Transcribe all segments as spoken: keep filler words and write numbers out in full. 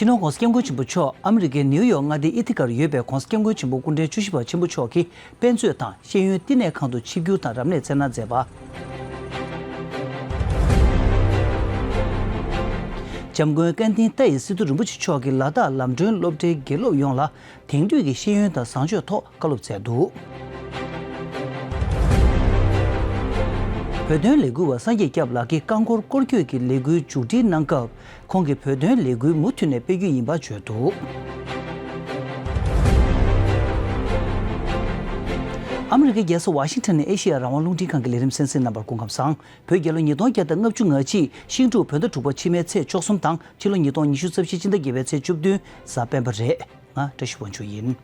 སྤྱི་ནོར་༧གོང་ས་༧སྐྱབས་མགོན་ཆེན་པོ་མཆོག་ཨ་མི་རི་ཀའི་ནེའུ་ཡོག་མངའ་སྡེའི་ཨི་ཐི་ཀར་ཡོད་པའི་༧གོང་ས་༧སྐྱབས་མགོན་ཆེན་པོ་སྐུ་ཕྲེང་བཅུ་བཞི་པ་ཆེན་པོ་མཆོག་གིས་དཔེ་མཛོད་དང་ཤེས་ཡོན་བསྟི་གནས་ཁང་དུ་ཆིབས་བསྒྱུར་དང་རབ་གནས་མཛད་གནང་མཛད་པ།༧གོང་ས་༧སྐྱབས་མགོན་ཀན་ཏིང་ཏཱ་ཡི་སི་ཏུ་རིན་པོ་ཆེ་མཆོག་གིས་ལ་དྭགས་ལམ་གྲོན་སློབ་གྲྭའི་དགེ་སློབ་ཡོངས་ལ་དེང་དུས་ཀྱི་ཤེས་ཡོན་དང་བཟང་སྤྱོད་ཐོག་བཀའ་སློབ་མཛད་འདུག། བོད་དོན་ལས་འགུལ་བ་སངས་རྒྱས་སྐྱབས་ལགས་ཀྱིས་རྐང་འཁོར་སྐོར་སྐྱོད་ཀྱི་ལས་འགུལ་མཇུག་སྒྲིལ་གནང་སྐབས། ཁོང་གིས་བོད་དོན་ལས་འགུལ་མུ་མཐུད་ནས་སྤེལ་རྒྱུ་ཡིན་པ་བརྗོད་འདུག། ཨ་མི་རི་ཀའི་རྒྱལ་ས་ཝ་ཤིང་ཊོན་ནས་ཨེ་ཤེ་ཡ་རང་དབང་རླུང་འཕྲིན་ཁང་གི་ལས་རིམ་གསན་གཟིགས་རྣམ་པར་སྐུ་ཁམས་བཟང་། བོད་རྒྱལ་ལོ་ཉིས་སྟོང་བརྒྱ་དང་ལྔ་བཅུ་ང་གཅིག་ཤིང་འབྲུག་བོད་ཟླ་དྲུག་པ་ཕྱི་མའི་ཚེས་བཅུ་གསུམ་དང་ཕྱི་ལོ་ཉིས་སྟོང་ཉི་ཤུ་རྩ་བཞི་སྤྱི་ཟླ་བརྒྱད་པའི་ཚེས་བཅུ་བདུན་གཟའ་སྤེན་པ་རེད། ང་བཀྲ་ཤིས་དབང་ཕྱུག་ཡིན།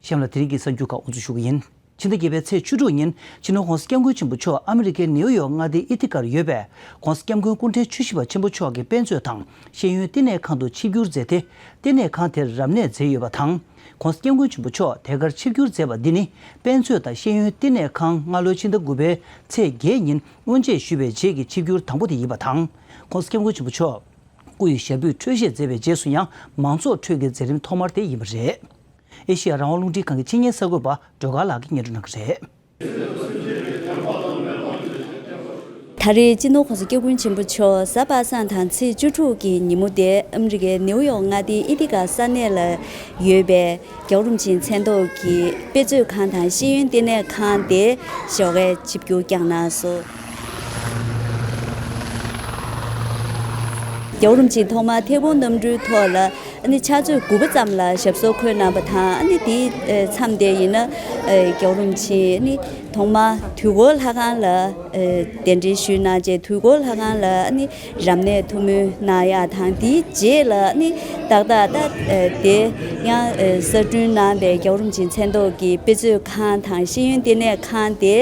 གཤམ་ལ་དེ་རིང་གི་གསར་འགྱུར་ཁག་དབུ་འཛུགས་ཞུ་གི་ཡིན། ཕྱི་ཟླ་བརྒྱད་པའི་ཚེས་བཅུ་དྲུག་ཉིན་སྤྱི་ནོར་༧གོང་ས་༧སྐྱབས་མགོན་ཆེན་པོ་མཆོག་ཨ་མི་རི་ཀའི་ནེའུ་ཡོག་མངའ་སྡེའི་ཨི་ཐི་ཀར་ཡོད་པའི་༧གོང་ས་༧སྐྱབས་མགོན་སྐུ་ཕྲེང་བཅུ་བཞི་པ་ཆེན་པོ་མཆོག་གི་དཔེ་མཛོད་དང་ཤེས་ཡོན་བསྟི་གནས་ཁང་དུ་ཆིབས་བསྒྱུར་མཛད་དེ། བསྟི་གནས་ཁང་དེར་རབ་གནས་མཛད་ཡོད་པ་དང་། ༧གོང་ས་༧སྐྱབས་མགོན་ཆེན་པོ་མཆོག་དེ་གར་ཆིབས་བསྒྱུར་མཛད་པ་འདི་ནི་དཔེ་མཛོད་དང་ཤེས་ཡོན་བསྟི་གནས་ཁང་སྔ་ལོའི་ཕྱི་ཟླ་དགུ་པའི་ཚེས་བརྒྱད་ཉིན་སྔོན་རྗེས་ཞུས་པའི་རྗེས་ཀྱི་ཆིབས་བསྒྱུར་དང་པོ་དེ་ཡིན་པ་དང་། ༧གོང་ས་༧སྐྱབས་མགོན་ཆེན་པོ་མཆོག་སྐུ་ཡི་ཞབས་པུས་འཕྲོད་བཞེས་མཛད་པའི་རྗེས་སུ་ཡང་མང་ཚོགས་ཁྲོད་ཀྱི་མཛད་རིམ་ཐོག་མར་དེ་ཡིན་པ་རེད། ཨེ་ཤེ་ཡ་རང་དབང་རླུང་འཕྲིན་ཁང་གི་ཆེད་གཉེར་གསར་འགོད་པ་སྒྲོལ་དཀར་ལགས་ཀྱིས་སྙན་སྒྲོན་གནང་གི་རེད། ད་རེས་སྤྱི་ནོར་༧གོང་ས་༧སྐྱབས་མགོན་ཆེན་པོ་མཆོག་གཟའ་པ་སངས་དང་ཚེས་བཅུ་དྲུག་གི་ཉིན་མོ་དེ་ཨ་མི་རི་ཀའི་ནེའུ་ཡོག་མངའ་སྡེའི་ཨི་ཐི་ཀ་ས་གནས་ལ་ཡོད་པའི་རྒྱལ་བ་རིན་པོ་ཆེའི་མཚན་ཐོག་གི་དཔེ་མཛོད་ཁང་དང་ཤེས་ཡོན་བསྟི་གནས་ཁང་དེ་ཞོགས་ཀས་ཆིབས་བསྒྱུར་བསྐྱངས་གནང་སོང་། རྒྱལ་བ་རིན་པོ་ཆེས་ཐོག་མར་ཐད་གཏོང་གནམ་གྲུའི་ཐོག་ལ་ཨ་ནི་ཕྱག་ཚོད་དགུ་པ་ཙམ་ལ་ཞབས་སོར་འཁོད་གནང་བ་དང་། ཨ་ནི་དེའི་མཚམས་དེ་ཡིན་ན་རྒྱལ་བ་རིན་པོ་ཆེས་ཨ་ནི་ཐོག་མར་དུས་འཁོར་ལྷ་ཁང་ལ་གདན་འདྲེན་ཞུས་གནང་རྗེས། དུས་འཁོར་ལྷ་ཁང་ལ་ཨ་ནི་རབ་གནས་ཐུགས་སྨོན་གནང་ཡག་དང་། དེའི་རྗེས་ལ་ཨ་ནི་ཏག་ཏག་ད་དེ་ཡང་གསར་སྐྲུན་གནང་པའི་རྒྱལ་བ་རིན་པོ་ཆེའི་མཚན་ཐོག་གི་དཔེ་མཛོད་ཁང་དང་ཤེས་ཡོན་བསྟི་གནས་ཁང་དེ་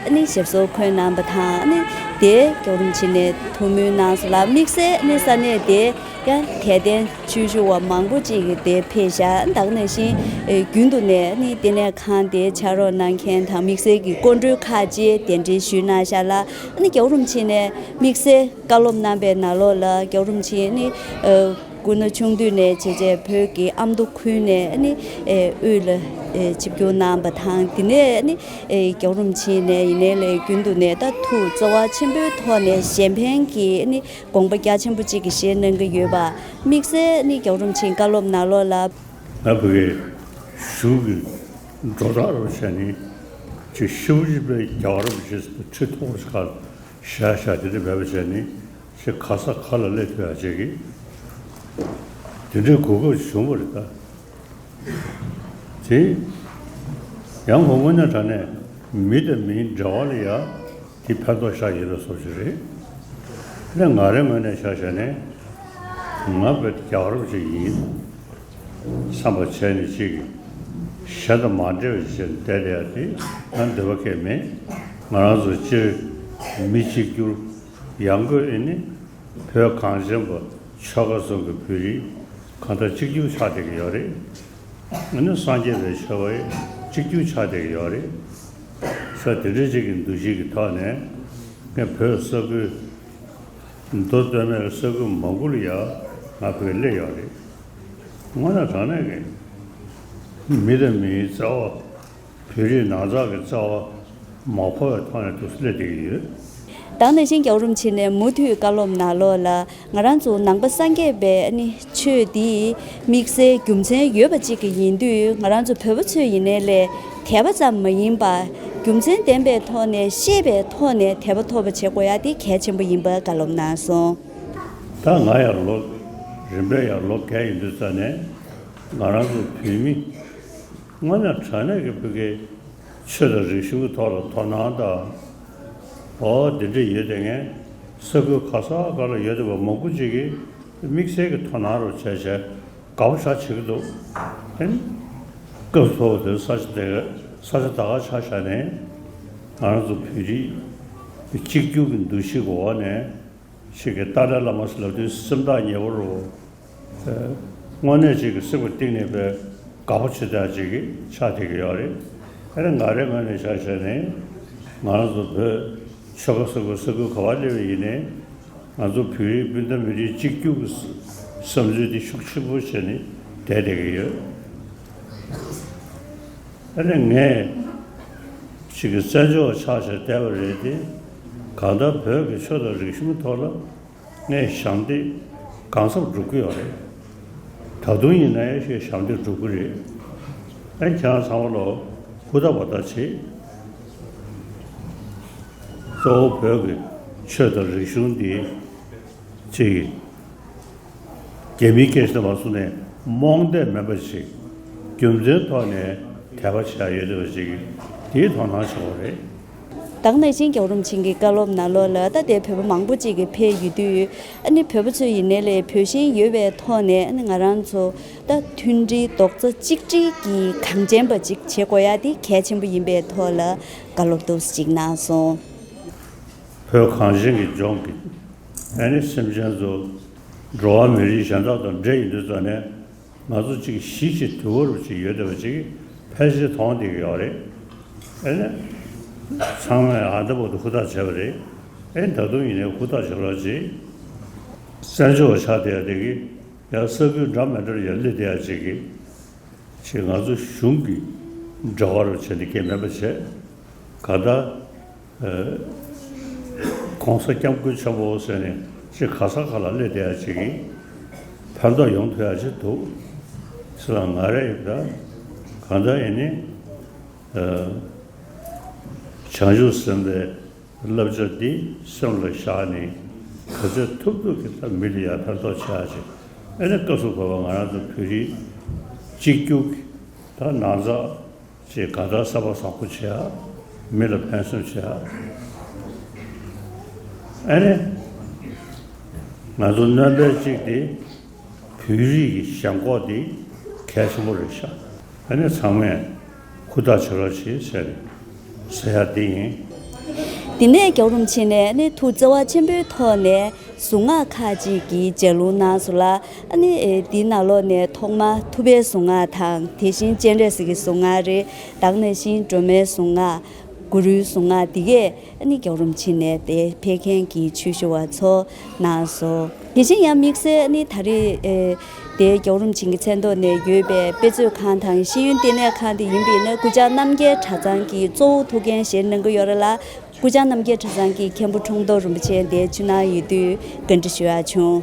ཨ་ནི་ཞབས་སོར་འཁོད་གནང་བ་དང་། ཨ་ནི་དེ་རྒྱལ་བ་རིན་པོ་ཆེ་ནས་ཐུགས་སྨོན་གནང་སོང་ལ། དམིགས་བསལ་ཨ་ནི་ས་གནས་དེ་ཡང་དད་ལྡན་ཆོས་ཞུ་བ་མང་པོ་ཅིག་གིས་དེ་ཕེབས་ཤག་ད་ག་ནང་བཞིན་རྒྱུན་དུ་ནས་ཨ་ནི་བསྟི་གནས་ཁང་དེ་ཕྱག་རོགས་གནང་མཁན་དང་དམིགས་བསལ་གྱི་སྐུ་མགྲོན་ཁག་ཅིག་གདན་འདྲེན་ཞུས་གནང་ཤག་ལ། ཨ་ནི་རྒྱལ་བ་རིན་པོ་ཆེ་ནས་དམིགས་བསལ་བཀའ་སློབ་གནང་པའི་ནང་ལོགས་ལ་རྒྱལ་བ་རིན་པོ་ཆེ་ཨ་ནི་སྐུ་ན་ཆུང་དུས་ནས་བྱས་རྗེས་བོད་ཀྱི་ཨ་མདོ་ཁུལ་ནས་ཨ་ནི་ཨེ་དབུས་ལ་ཨེ་ཆིབས་བསྒྱུར་གནང་བ་དང་། དེ་ནས་ཨ་ནི་ཨེ་རྒྱལ་བ་རིན་པོ་ཆེ་ནས་ཡིན་ནའི་ལས་རྒྱུན་དུ་ནས་ད་ཐུགས་བརྩེ་བ་ཆེན་པོའི་ཐོག་ནས་གཞན་ཕན་གྱི་ཨ་ནི་དགོངས་པ་རྒྱ་ཆེན་པོ་གཅིག་གིས་བཞེས་གནང་གི་ཡོད་པ། དམིགས་བསལ་ཨ་ནི་རྒྱལ་བ་རིན་པོ་ཆེའི་བཀའ་སློབ་ནང་ལོགས་ལ། ང་བོད་ཀྱི་གཞུང་གི་འགྲོ་སྟངས་རུ་བྱས་ནས་ཅིག་ཤི་བོ་ཅིག་པའི་རྒྱལ་བ་རིན་པོ་ཆེ་ཁྲི་ཐོག་ཅིག་ག་བཞག་བཞག་དེ་འདྲ་མེད་པ་བྱས་ནས་ཅིག་ག་ས་ག་ལ་སླེབས་ཐུབ་ཡག་ཅིག་གི་དེ་འདྲའི་གོ་སྐབས་བྱུང་བ་རེད་ད། དེ་ཡང་ངོ་དངོས་གནས་དྲང་གནས་མི་དང་མིའི་འབྲེལ་བ་ལ་ཡ་དེ་ཕན་ཐོགས་ཤ་ཡོད་པའི་བཟོ་ཞིག་རེད། ནས་ང་རའི་ངོས་ནས་ཆ་བཞག་ནས་ང་བོད་རྒྱལ་བ་རིན་པོ་ཆེ་ཡིན་བསམ་པ་བྱས་ནས་ཅིག་གཞན་དང་མ་འབྲེལ་བ་ཞིག་བྱས་ནས་བསྡད་བསྡད་ཡ་དེ་ང་འདོད་པ་གང་ཡང་མེད། ང་རང་ཚོ་སྤྱིར་མི་གཅིག་གྱུར་ཡང་སྒོས་ཨེ་ནི་བོད་གངས་ཅན་པ་ཆོལ་ཁ་གསུམ་གྱི་བོད་རིགས་གང་ལྟར་གཅིག་གྱུར་ཆགས་བསྡད་ཀྱི་ཡོད་རེད། ཨ་ནི་སངས་རྒྱས་པའི་ཆོས་པ་ཡང་གཅིག་གྱུར་ཆགས་བསྡད་ཀྱི་ཡོད་རེད། ས་དེ་འདྲ་ཅིག་གི་འདུ་ཤེས་ཀྱི་ཐོག་ནས་ངས་བོད་ས་ཁུལ་མདོ་སྟོད་སྨད་ཀྱི་ས་ཁུལ་མང་པོ་ལ་ཡང་ང་བོད་སླེབས་ཡོད་རེད། དངོས་གནས་དྲང་གནས་ཀྱི་མི་དང་མིའི་རྩ་བ། བོད་རིགས་ནང་ཚགས་ཀྱི་རྩ་བ་མ་འཕོ་བའི་ཐོག་ནས་འདུག་སེ་སླེབས་བསྡད་ཀྱི་ཡོད། ད་ག་ནང་བཞིན་རྒྱལ་བ་རིན་པོ་ཆེ་ནས་མུ་མཐུད་བཀའ་སློབ་ནང་ལོགས་ལ། ང་རང་ཚོ་ནང་པ་སངས་རྒྱས་པའི་ཨ་ནི་ཆོས་འདི་དམིགས་བསལ་རྒྱུ་མཚན་ཡོད་པ་ཅིག་གི་ཡིན་དུས། ང་རང་ཚོ་བོད་པ་ཚོས་ཡིན་ནའི་ལས་དད་པ་ཙམ་མ་ཡིན་པར་རྒྱུ་མཚན་ལྡན་པའི་ཐོག་ནས་ཤེས་པའི་ཐོག་ནས་དད་པ་ཐོབ་པ་བྱེད་དགོས་ཡ་དེ་གལ་ཆེན་པོ་ཡིན་པ་བཀའ་སློབ་གནང་སོང་། ད་ང་ཡར་ལོ་རིམ་པས་ཡར་ལོ་བརྒྱ་ཡིན་དུས་ཙ་ནས་ང་རང་ཚོ་བོད་མི་དངོས་གནས་དྲང་གནས་ཀྱི་བོད་ཀྱི་ཆོས་དང་རིག་གཞུང་གི་ཐོག་ལ་དོ་སྣང་དང་། འོ་འདི་འདྲ་ཡོད་དེ། ངས་ས་ཁུལ་ག་ས་ག་ལ་ཡོད་བསྡད་པ་མང་པོ་ཅིག་གིས་དམིགས་བསལ་གྱི་དོ་སྣང་རུ་བྱས་བྱས་དགའ་པོ་ཞེ་དྲག་བྱེད་ཀྱི་འདུག་ཨེ། སྐབས་སུ་བབ་པ་དེ་ས་ཆ་དེ་ས་ཆ་ད་ག་ཆ་བཞག་ནས་ང་རང་ཚོ་བོད་རིགས་གཅིག་གྱུར་གྱི་འདུ་ཤེས་ཀྱི་འོག་ནས། ཅིག་གི་ཏཱ་ལའི་བླ་མ་ཟེར་ལབ་དུས་སེམས་ཐག་ཉེ་བོ་རུ། དངོས་གནས་ཅིག་གི་སེམས་ཀྱི་གཏིང་ནས་པའི་དགའ་པོ་བྱེད་ཡག་ཅིག་གི་ཆགས་བསྡད་ཀྱི་ཡོད་རེད། ཨ་ནི་ང་རའི་ངོས་ནས་ཆ་བཞག་ནས་ང་རང་ཚོ་བོད་ཆོལ་ཁ་གསུམ་གྱི་ས་ཁུལ་ག་པར་སླེབས་པ་ཡིན་ནའི་ང་ཚོ་བོད་རིགས་སྤུན་ཟླ་མི་རིགས་གཅིག་གྱུར་གྱི་བསམ་ཚུལ་དེ་ཤུགས་ཆེན་པོ་བྱས་ནས་བསྡད་བསྡད་ཀྱི་ཡོད། ཨ་ནི་ངས་ཅིག་གི་བཙན་བྱོལ་བ་ཆགས་བྱས་བསྡད་པ་རེད་དེ། གང་ལྟར་བོད་ཀྱི་ཆོས་དང་རིག་གཞུང་ཐོག་ལ་ངས་ཞབས་འདེགས་གང་འཚམ་སྒྲུབ་ཀྱི་ཡོད་རེད། ད་དུང་ཡིན་ན་ཡང་ཞེས་ཞབས་འདེགས་སྒྲུབ་ཀྱི་རེད། ཨ་ནི་ཁྱེད་རང་ཚང་མ་ལོ་ཧུར་ཐག་འབད་ཐག་བྱེད། གཙོ་བོ་བོད་ཀྱི་ཆོས་དང་རིག་གཞུང་འདི་ཅིག་གི་རྒྱ་མིའི་སྐད་ཆ་མ་གསུངས་ནས་རྨོངས་དད་མེད་པ་ཞིག་རྒྱུ་མཚན་ཐོག་ནས་དད་པ་བྱས་ཡོད་བསྡད་པ་ཅིག་དེའི་དོ་སྣང་བྱེད་དགོས་རེད། ད་ག་ནང་བཞིན་རྒྱལ་བ་རིན་པོ་ཆེ་གི་བཀའ་སློབ་ནང་ལོགས་ལ་ད་ལྟའི་བོད་པ་མང་པོ་ཅིག་གིས་ཕེབས་ཡོད་དུས། ཨ་ནི་བོད་པ་ཚོ་ཡིན་ནའི་ལས་བོད་ཞེན་ཡོད་པའི་ཐོག་ནས་ཨ་ནི་ང་རང་ཚོ་ད་མཐུན་སྒྲིལ་རྡོག་རྩ་གཅིག་སྒྲིལ་གྱི་གངས་ཅན་པ་ཅིག་བྱེད་དགོས་ཡ་དེ་གལ་ཆེན་པོ་ཡིན་པའི་ཐོག་ལ་བཀའ་སློབ་ཏོག་ཙམ་ཅིག་གནང་སོང་། བོད་གངས་ཅན་གྱི་ལྗོངས་ཀྱི་ཨ་ནི་སེམས་ཅན་ཚོ་འགྲོ་བ་མི་རིགས་གཞན་དག་དང་འདྲེས་ཡིན་དུས་ཙང་ནས། ང་ཚོ་གཅིག་གཞིས་བྱེས་དུལ་བ་རུ་གཅིག་ཡོད་བསྡད་པ་ཅིག་ཕལ་ཆེར་མཐོང་བསྡད་ཀྱི་ཡོད་རེད། ཨེ་ནས། ཚང་མས་ཨ་འདྲ་བོ་དུ་ཧུར་ཐག་བྱས་པ་རེད། ཨེ་ད་དུང་ཡིན་ནའི་ཧུར་ཐག་བྱེད་རོགས་གྱིས། བཙན་བྱོལ་བ་ཆགས་བསྡད་ཡ་དེ་གིས་ཡང་ས་ཁུལ་འདྲ་མི་འདྲ་ལ་ཡར་སླེབས་བསྡད་ཡ་ཅིག་གིས། ཅིག་ང་ཚོ་གཞུང་གི་འབྲེལ་བ་རུ་བྱས་ནས་སྐད་མེད་པ་བྱས། ག་ད། ཨ། ༸གོང་ས་༸སྐྱབས་མགོན་ཆེན་པོ་ཟེར་ནས་ཅིག་ག་ས་ག་ལ་སླེབས་བསྡད་ཡ་ཅིག་གིས་ཕན་ཐོགས་ཡོང་ཐུབ་ཡ་ཅིག་འདུག་ཟེར་ལ་ང་རེ་ཡིན་ད། གང་ལྟར་ཡིན་ནི། ཨ། བྱང་ཆུབ་སེམས་དཔའི་བསླབ་བྱ་འདི་སེམས་ལ་བཞག་ནས་ག་ཚོད་ཐུབ་ཐུབ་ཀྱིས་ད་མི་ལ་ཡ་ཕན་ཐོགས་བྱེད་ཡ་ཅིག་ཨེ་ནས་སྐབས་སུ་བབས་པ་ང་རང་ཚོ་བོད་རིགས་གཅིག་གྱུར་གྱི་ད་ནང་ཚགས། ཅེས་གང་ལྟར་བསམ་པ་བཟང་པོ་བྱེད་ཡ། མི་ལ་ཕན་སེམས་བྱེད་ཡ། ཨ་ནི། ང་ཚོ་སྣོན་པ་གཅིག་དེ་བོད་རིགས་ཀྱི་ཞེན་ཁོག་དེ་གལ་ཆེན་པོ་རེད་ཤག་ཨ་ནི་ཚང་མས་ཧུར་ཐག་བྱེད་རོགས་བྱེད་ཟེར་ཟེར་ཡ་དེ་ཡིན། དེ་ནས་རྒྱལ་བ་རིན་པོ་ཆེ་ནས་ཨ་ནི་ཐུགས་བརྩེ་བ་ཆེན་པོའི་ཐོག་ནས། གཟུངས་སྔགས་ཁག་ཅིག་གི་ལྗགས་ལུང་གནང་སོང་ལ། ཨ་ནི་ཨེ་འདིའི་ནང་ལོགས་ནས་ཐོག་མ་ཐུབ་པའི་གཟུངས་སྔགས་དང་། དེ་བཞིན་སྤྱན་རས་གཟིགས་ཀྱི་གཟུངས་སྔགས་རེད། ད་ག་ནང་བཞིན་སྒྲོལ་མའི་གཟུངས་སྔགས། གུ་རུའི་གཟུངས་སྔགས་འདི་གས་ཨ་ནི་རྒྱལ་བ་རིན་པོ་ཆེ་ནས་དེ་ཕེབས་མཁན་གྱི་ཆོས་ཞུ་བ་ཚོ་གནང་སོང་། དེ་བཞིན་ཡང་དམིགས་བསལ་ཨ་ནི་ད་རེས་ཨེ་དེ་རྒྱལ་བ་རིན་པོ་ཆེ་གི་མཚན་ཐོག་ནས་ཡོད་པའི་དཔེ་མཛོད་ཁང་དང་ཤེས་ཡོན་ལྟེ་གནས་ཁང་དེ་ཡིན་པ་ཡིན་ན། སྐུ་བཅར་རྣམ་རྒྱལ་གྲྭ་ཚང་གི་གཙོ་བོ་ཐུགས་འགན་བཞེས་གནང་གི་ཡོད་རེད་ལ། སྐུ་བཅར་རྣམ་རྒྱལ་གྲྭ་ཚང་གི་མཁན་པོ་ཁྲུང་ཐོ་རིན་པོ་ཆེ་འདིར་ཕྱི་ནང་ཡོད་དུས་བཀའ་འདྲི་ཞུ་ཡག་བྱུང་།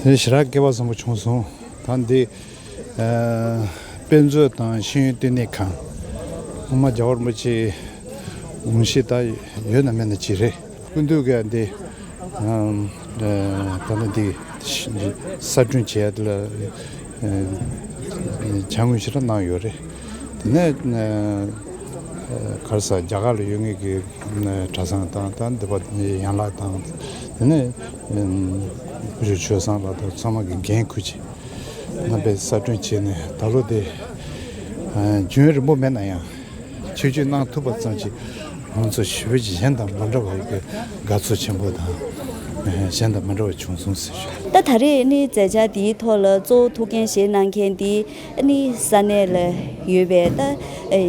དེ་ཞེ་དྲག་སྐལ་བ་བཟང་པོ་བྱུང་སོང་། ད་འདི། ཨ། དཔེ་མཛོད་དང་ཤེས་ཡོན་ལྟེ་གནས་ཁང་། སྔོན་མ་རྒྱལ་བ་རིན་པོ་ཆེ་དགོངས་གཞི་ད་ཡོད་ན་མེད་ན་ཅིག་རེད། སྐུ་མདུན་གྱིས་འདི། ཨ། ད་ནི་འདི་གསར་སྐྲུན་བྱས་ཡ་དེ་ལ། ཨ། བྱ་དངོས་ཞེ་དྲག་གནང་ཡོད་རེད། དེ་ནས། ཨ། ག་རེ་ཟེར། རྒྱ་གར་ལ་ཡོད་མཁན་གྱི་གྲྭ་ཚང་དང་། ད་འདི་པ་ཡན་ལག་དང་། དེ་ནས་སྐུ་ཞབས་ཆོས་བཟང་ལགས་དང་ཚང་མ་གི་འགན་འཁུར་བྱས། རྣམ་པས་གསར་སྐྲུན་བྱས་ནས་ད་ལོ་དེ་རྒྱུན་རིང་པོ་མེད་ན་ཡང་ཆིག་སྒྲིལ་གནང་ཐུབ་པ་ཙམ་གྱིས་ང་ཚོ་ཞེ་པོ་ཅིག་གཞན་དང་མ་འདྲ་བ་གི་དགའ་ཚོར་ཆེན་པོ་དང་། གཞན་དང་མ་འདྲ་བ་བྱུང་སོང་ཟེར་ཞུ། ད་ད་རེས་ནི་མཛད་འཆར་འདིའི་ཐོག་ལ་གཙོ་བོ་ཐུགས་འགན་བཞེས་གནང་མཁན་འདི་ནི་ས་གནས་ལ་ཡོད་པའི་ད་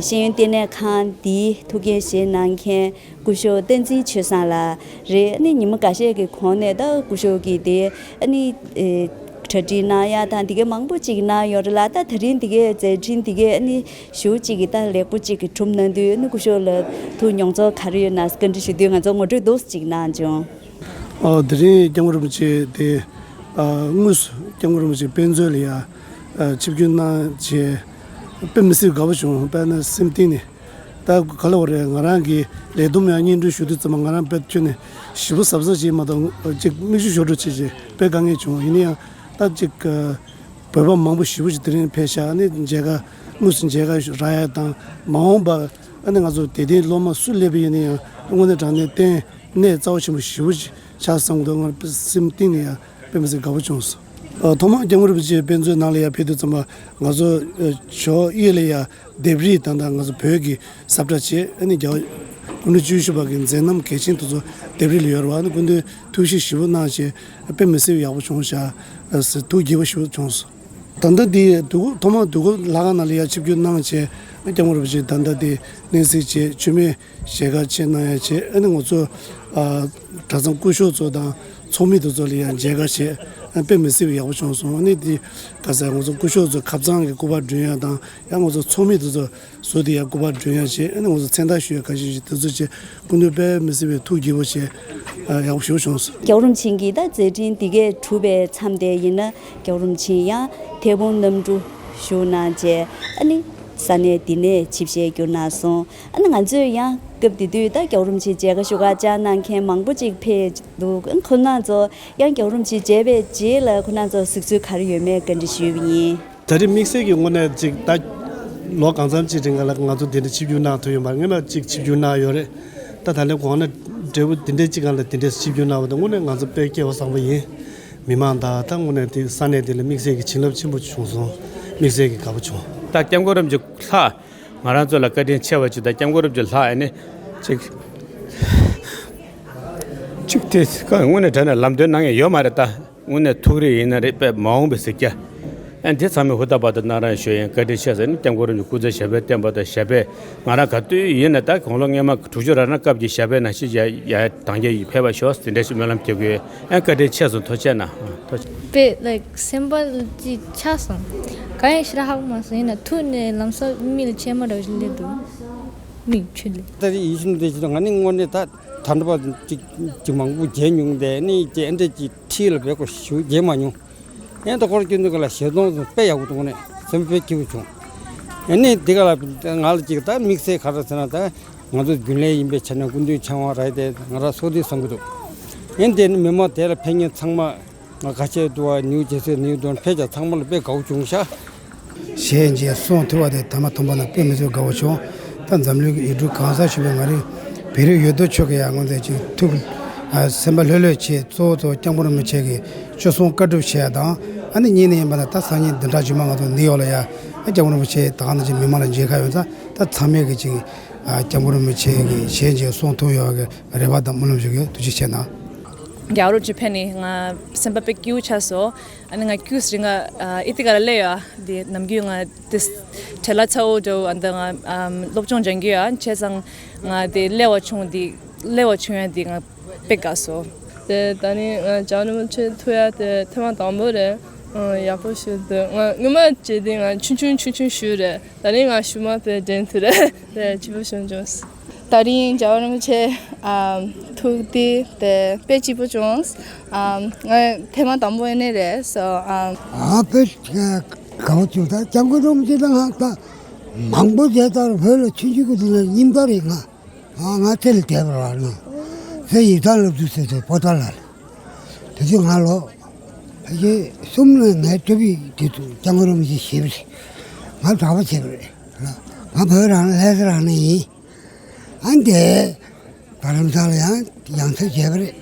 ཤེས་ཡོན་ལྟེ་གནས་ཁང་འདིའི་ཐུགས་འགན་བཞེས་གནང་མཁན་སྐུ་ཞབས་བསྟན་འཛིན་ཆོས་བཟང་ལགས་རེད། ནི་ཉི་མ་འགའ་ཤས་ཀྱི་གོང་ནས་ད་སྐུ་ཞབས་ཀྱིས་དེ་ནི་གྲ་སྒྲིག་གནང་ཡ་དང་དེ་གའི་མང་པོ་ཅིག་གནང་ཡོད་རེད་ལ། ད་ད་རིང་དེ་གའི་མཛད་འཕྲིན་དེ་གའི་ནི་ཞུ་གཅིག་གིས་ད་ལེགས་པོ་གཅིག་གིས་གྲུབ་གནང་དུས་ནི་སྐུ་ཞབས་ལ་ཐུགས་མྱོང་ཚོར་ག་རེ་ཡོད་ན་བཀའ་འདྲི་ཞུ་དུས་ང་ཚོ་ངོ་སྤྲོད་འདུག་སེ་གཅིག་གནང་བྱུང་། ཨོ། དེ་རིང་སྐྱབས་མགོན་རིན་པོ་ཆེ་དེ། ཨ། དངོས་སུ་སྐྱབས་མགོན་རིན་པོ་ཆེ་དཔེ་མཛོད་ལ་ཡ། ཨ། ཆིབས་བསྒྱུར་གནང་བྱས། དཔེ་མི་སྲིད་དགའ་པོ་བྱུང་། དཔེར་ན་སེམས་གཏིང་ནས། ད་ག་ལ་བ་རེད། ང་རང་གི་ལས་བསྡོམས་ཡང་སྙན་སྒྲོན་ཞུ་དུས་ཙམ་པ་ང་རང་དཔེ་ཁྱོན་ནས་ཞེ་པོ་གཟབ་གཟབ་བྱས་མ་གཏོགས་ཅིག་མིག་ཆུ་ཤོར་འགྲོ་བྱས་བྱས་དཔེ་དཀའ་ངལ་བྱུང་། ཡིན་ན་ཡང་ད་ཅིག་ཨ། བོད་པ་མང་པོ་ཞེ་པོ་ཅིག་དེ་རིང་ཕེབས་ཤག་ཨ་ནི་མཇལ་ཁ་དངོས་སུ་མཇལ་ཁ་རག་ཡ་དང་། མ་འོངས་པ་ཨ་ནི་ང་ཚོ་དད་ལྡན་སློབ་མ་སུ་སླེབས་པ་ཡིན་ན་ཡང་དངོས་གནས་དྲང་གནས་བརྟེན་གནས་རྩ་བ་ཆེན་པོ་ཞེ་པོ་ཅིག་ཆགས་བསམ་གྱི་འདུག་ང་སེམས་གཏིང་ནས་ཡང་དཔེ་མི་སྲིད་དགའ་པོ་བྱུང་སོང་། ཨ། ཐོག་མར་སྐྱབས་མགོན་རིན་པོ་ཆེ་དཔེ་མཛོད་ནང་ལ་ཡར་ཕེབས་དུས་ཙམ་པ་ང་ཚོ་ཨ། ཞོགས་གཡས་ལ་ཡ་ལྡེབས་རིས་དང་། ད་ང་ཚོ་བོད་ཀྱི་ས་བཀྲ་བྱས། ཨ་ནི་རྒྱ་ སྐུ་མགྲོན་བཅུ་བཞི་པ་གི་མཛད་རྣམ་གལ་ཆེན་དེ་ཚོ་ལྡེབས་རིས་ལ་ཡོད་རེད་བ། ཨ་ནི་སྐུ་མདུན་ཐུགས་ཞིབ་ཞིབ་པོ་གནང་བྱས་དཔེ་མི་སྲིད་པའི་ཡག་པོ་བྱུང་ཤག་ཟེར་ཐུགས་དགྱེས་པོ་ཞིག་བྱུང་སོང་། ད་ལྟ་འདི་དུས་འཁོར་ཐོག་མར་དུས་འཁོར་ལྷ་ཁང་ནང་ལ་ཡར་ཆིབས་བསྒྱུར་གནང་བྱས། སྐྱབས་མགོན་རིན་པོ་ཆེ་ད་ལྟ་འདི་གནས་གཟིགས་བྱས་མཆོད་མེ་ཞལ་དཀར་ཆེ་གནང་ཡ་བྱས། ཨ་ནི་ང་ཚོ་ཨ་གྲྭ་ཚང་སྐུ་ཞབས་ཚོ་དང་ཚོགས་མི་དེ་ཚོ་ལ་ཡང་མཇལ་ཁ་བྱས། ཨ་དཔེ་མི་སྲིད་པའི་ཡག་པོ་བྱུང་སོང་། ཨ་ནི་འདི་ག་ས་ང་ཚོ་སྐུ་ཞབས་ཚོ་ཁ་སང་གི་སྐུ་པར་སྒྲོན་ཡ་དང་ཡང་ང་ཚོ་ཚོགས་མི་དེ་ཚོ་ཟུར་དེ་ཡང་སྐུ་པར་སྒྲོན་ཡ་བྱས། ཨ་ནི་ང་ཚོ་མཚན་རྟགས་ཞུ་ཡ་ཁ་ཤས་ཤིག་དེ་ཚོ་བྱས། སྐུ་མདུན་དཔེ་མི་སྲིད་པའི་ཐུགས་དགྱེས་པོ་བྱས། ཨ་ཡག་པོ་ཞེ་པོ་བྱུང་སོང་། རྒྱལ་བ་རིན་པོ་ཆེ་གིས་ད་མཛད་འཕྲིན་འདི་གས་གྲུབ་པའི་མཚམས་དེ་ཡིན་ན། རྒྱལ་བ་རིན་པོ་ཆེ་ཡང་ཐེར་འབུམ་གནམ་གྲུ་བཞུགས་གནང་བྱས། ཨ་ནི་ས་གནས་འདི་ནས་ཆིབས་ཞལ་བསྒྱུར་གནང་སོང་། ཨ་ནི་ང་ཚོས་ཡང་སྐབས་དེ་དུས་ད་རྒྱལ་བ་རིན་པོ་ཆེ་མཇལ་ཁ་ཞུ་ག་བཅར་གནང་མཁན་མང་པོ་ཅིག་ཕེབས་འདུག་ཨ་ཁོང་རྣམ་ཚོ་ཡང་རྒྱལ་བ་རིན་པོ་ཆེ་མཇལ་བའི་རྗེས་ལ་ཁོང་རྣམ་ཚོ་གཟིགས་ཚུལ་ག་རེ་ཡོད་མེད་བཀའ་འདྲི་ཞུས་པ་ཡིན། ད་རེས་དམིགས་བསལ་གྱི་དངོས་གནས་ཅིག་ད་ལོ་གང་འཚམ་ཅིག་རིང་ལ་ང་ཚོ་འདི་འདྲ་ཆིབས་བསྒྱུར་གནང་ཐུབ་ཡོད་མ་རེད། སྔོན་མ་ཅིག་ཆིབས་བསྒྱུར་གནང་ཡོད་རེད། ད་ད་ལན་གོང་ན་འབྲས་བུ་འདི་འདྲའི་ཅིག་སྒང་ལ་འདི་འདྲའི་ཆིབས་བསྒྱུར་གནང་བ་དང་དངོས་གནས་ང་ཚོ་དཔེ་སྐལ་བ་བཟང་པོ་ཡིན། མི་མང་དང་ད་དངོས་གནས་དེ་ས་གནས་འདི་ལ་དམིགས་བསལ་གྱི་བྱིན་རླབས་ཆེན་པོ་བྱུང་སོང་། དམིགས་བསལ་གྱི་དགའ་པོ་བྱུང་། ད་སྐྱབས་མགོན་རིན་པོ་ཆེ་ལྷག་ང་རང་ཚོ་ལ་བཀའ་དྲིན་ཆེ་བ་ཅིག་ད་སྐྱབས་མགོན་རིན་པོ་ཆེ་ལྷག་ཨ་ནི་ཅིག་ཅིག་དེ་དངོས་གནས་དྲང་གནས་ལམ་སྟོན་གནང་མཁན་ཡོད་མ་རེད་ད། དངོས་གནས་ཐུགས་རེ་ཡིན་ན་རེད། དཔེ་མ་འོངས་པའི་གཟིགས་རྒྱ། ཨ་འདི་ཚང་མས་ཧུར་ཐག་བར་དུ་གནང་རོགས་ཞུ་ཡིན། བཀའ་དྲིན་ཆེ་ཟེར་ནས་སྐྱབས་མགོན་རིན་པོ་ཆེ་སྐུ་ཚེ་ཞབས་པད་བརྟན་པ་དང་ཞབས་པད་ང་རང་ག་དུས་ཡིན་ན་ད་དགུང་ལོ་སྔོན་མ་དྲུག་ཅུ་རེ་ལྔ་སྐབས་ཀྱི་ཞབས་པད་ནང་བཞིན་ཡ་ཡ་དང་རྒྱ་ཡི་ཕེབས་པ་ཤོག་དེ་འདྲ་ཞིག་སྨོན་ལམ་རྒྱག་གི་ཡོད། ཨ་བཀའ་དྲིན་ཆེ་སོང་། ཐུགས་རྗེ་གནང་། ཐུགས་རྗེ། དཔེ་ལའིག་སེམས་པ་ཅིག་ཆགས་སོང་། གང་ཡིན་ཞེ་དྲག་ཧ་གོ་མ་སོང་། ཡིན་ན་ཐུགས་ནས་ལམ་སང་མིག་ལ་མཆི་མ་འདྲ་བོ་ཞིག་སླེབས་འདུག་མིག་ཆུ་ལས། ད་རེས་ཡིད་བཞིན་དེ་ཞིག་ང་ནི་དངོས་གནས་ད་ད་འདྲ་བ་ཅིག་ཅིག་མང་པོ་མཇལ་མྱོང་། དེ་ནི་ཅིག་ཨེ་འདྲ་ཅིག་འཁྲིས་ལ་བས་ཁོ་ཞུ་མཇལ་མ་མྱོང་། ཨེ་ད་ཁོར་སྐྱོན་འདུག་ག་ལ་ཞེ་སྡང་དང་དཔེ་ཡག་པོ་འདུག་ནས་སེམས་དཔེ་སྐྱིད་པོ་བྱུང་། ཨེ་ནི་འདི་ག་ལ་ང་ལ་ཅིག་ད་དམིགས་བསལ་ག་རེ་ཟེར་ན་ད་ང་ཚོ་རྒྱུན་ལས་ཡིན་པའི་ཆ་ནས་སྐུ་མདུན་ཆང་བ་རག་དེ་ང་རང་སོ་དེ་བསམ་གི་འདུག་ཨེ་འདི་ནི་མི་མང་དེ་ལ་ཕེབས་མཁན་ཚང་མ། ང་ཁ་ཆེ་དུ་བ་ཉུ་རྗེ་སེ་ནིའུ་ཏོན་ཕེ་ཅ་ཚང་མ་ལ་དཔེ་དགའ་བོ་བྱུང་ཤག་གཞས་མཇལ་གསུང་ཐོས་པ་དེ་ཐ་མ་ཐོན་པ་ན་དཔེ་མི་སྲིད་དགའ་བོ་བྱུང་། ད་འཛམ་གླིང་གི་ཡུལ་གྲུ་གང་སར་བཞུགས་པའི་ང་རའི་བོད་རིགས་ཡོད་དོ་ཅོག་གི་ཡང་ངོ་མཚར་ཅིག་ཐུགས་ཨ་སེམས་པ་ལྷོད་ལྷོད་བྱས། གཙོ་བོ་གཙོ་བོ་སྐྱབས་མགོན་རིན་པོ་ཆེ་གི་སྤྱི་གསུང་བཀའ་སྒྲུབ་བྱས་ཡ་དང་། ཨ་ནི་གཉིས་ནས་ཡིན་པ་ན་ད་སང་ཉིན་བདུན་ཕྲག་རྗེས་མ་ང་ཚོ་ནིའུ་ཡོག་ལ་ཡ་ཨ་སྐྱབས་མགོན་རིན་པོ་ཆེ་ད་ག་ནང་བཞིན་མི་མང་ལ་མཇལ་ཁ་ཡོང་ཙང་། ད་ཚང་མས་གི་ཅིག་ཨ་སྐྱབས་མགོན་རིན་པོ་ཆེ་གི་ཞལ་མཇལ་གསུང་ཐུབ་ཡོད་པ་གི་རེ་བ་དང་སྨོན་ལམ་ཞུ་གི་ཡོད། ཐུགས་རྗེ་ཆེ་གནང་། རྒྱལ་བ་རིན་པོ་ཆེ་ཕེབས་ནས་ང་སེམས་པ་དཔེ་སྐྱིད་པོ་ཆགས་སོང་། ཨ་ནི་ང་ཁྱུག་ཙམ་ང་ཨ་ཨི་ཏི་ག་ལ་སླེབས་ཡོད། འདི་ནམ་རྒྱུན་ང་དེ་བྲེལ་བ་ཚ་བོ་འདྲ་བོ་ཨ་འདི་ང་ཨམ་སློབ་སྦྱོང་སྦྱང་གི་ཡོད། བྱས་ཙང་ང་དེ་སླེབས་པ་བྱུང་། འདི་སླེབས་པ་བྱུང་ཡ་འདི་ང་དཔེ་དགའ་སོང་། དེ་ད་ནི་ང་རྒྱལ་བ་རིན་པོ་ཆེ་ཐུག་ཡ་དེ་ཐེངས་མ་དང་པོ་རེད། ཨ་ཡག་པོ་ཞིག་འདུག་ང་སྔོན་མ་བྱས་དུས་ང་ཆུང་ཆུང་ཆུང་ཆུང་ཞིག་རེད། ད་རིང་ང་ཤུ་མ་དཔེ་འགྲན་ཐུབ་རེད། དེ་སྐྱིད་པོ་བྱུང་བྱུང་། ད་རིང་རྒྱལ་བ་རིན་པོ་ཆེ་ཨ་ཐུག་དུས་དེ་དཔེ་སྐྱིད་པོ་བྱུང་། ཨ་ང་ཐེངས་མ་དང་པོ་ཡིན་ནི་རེད་སོ། ཨ་ཨ་དཔེ་དགའ་བོ་བྱུང་། ད་སྐྱབས་མགོན་རིན་པོ་ཆེ་དང་ང་ད་མང་པོ་བྱས་ཙང་བོད་ལ་ཆུང་ཆུང་གི་དུས་ལ་རྙིང་པ་རེད། ང་ཨ་ང་ཚེ་ལ་བསྡད་པ་རེད། ང་ཚེ་ཡིག་ཚང་སློབ་ཕྲུག་ཟེར་དུས་པོ་ཏཱ་ལ་རེད། དེ་དུས་ང་ལོ་ཕལ་ཆེར་གསུམ་ལ་ངའི་སྤྲོ་བའི་དུས་སུ་སྐྱབས་མགོན་རིན་པོ་ཆེ་ཞེས་པ་རེད། ང་གྲྭ་པ་བྱས་པ་རེད། ང་བོད་རང་ལྷ་ས་རང་ནས་ཡིན། ཨ་འདས་རྡ་རམ་ས་ལ་ཡང་ཡང་སེ་བྱས་པ་རེད།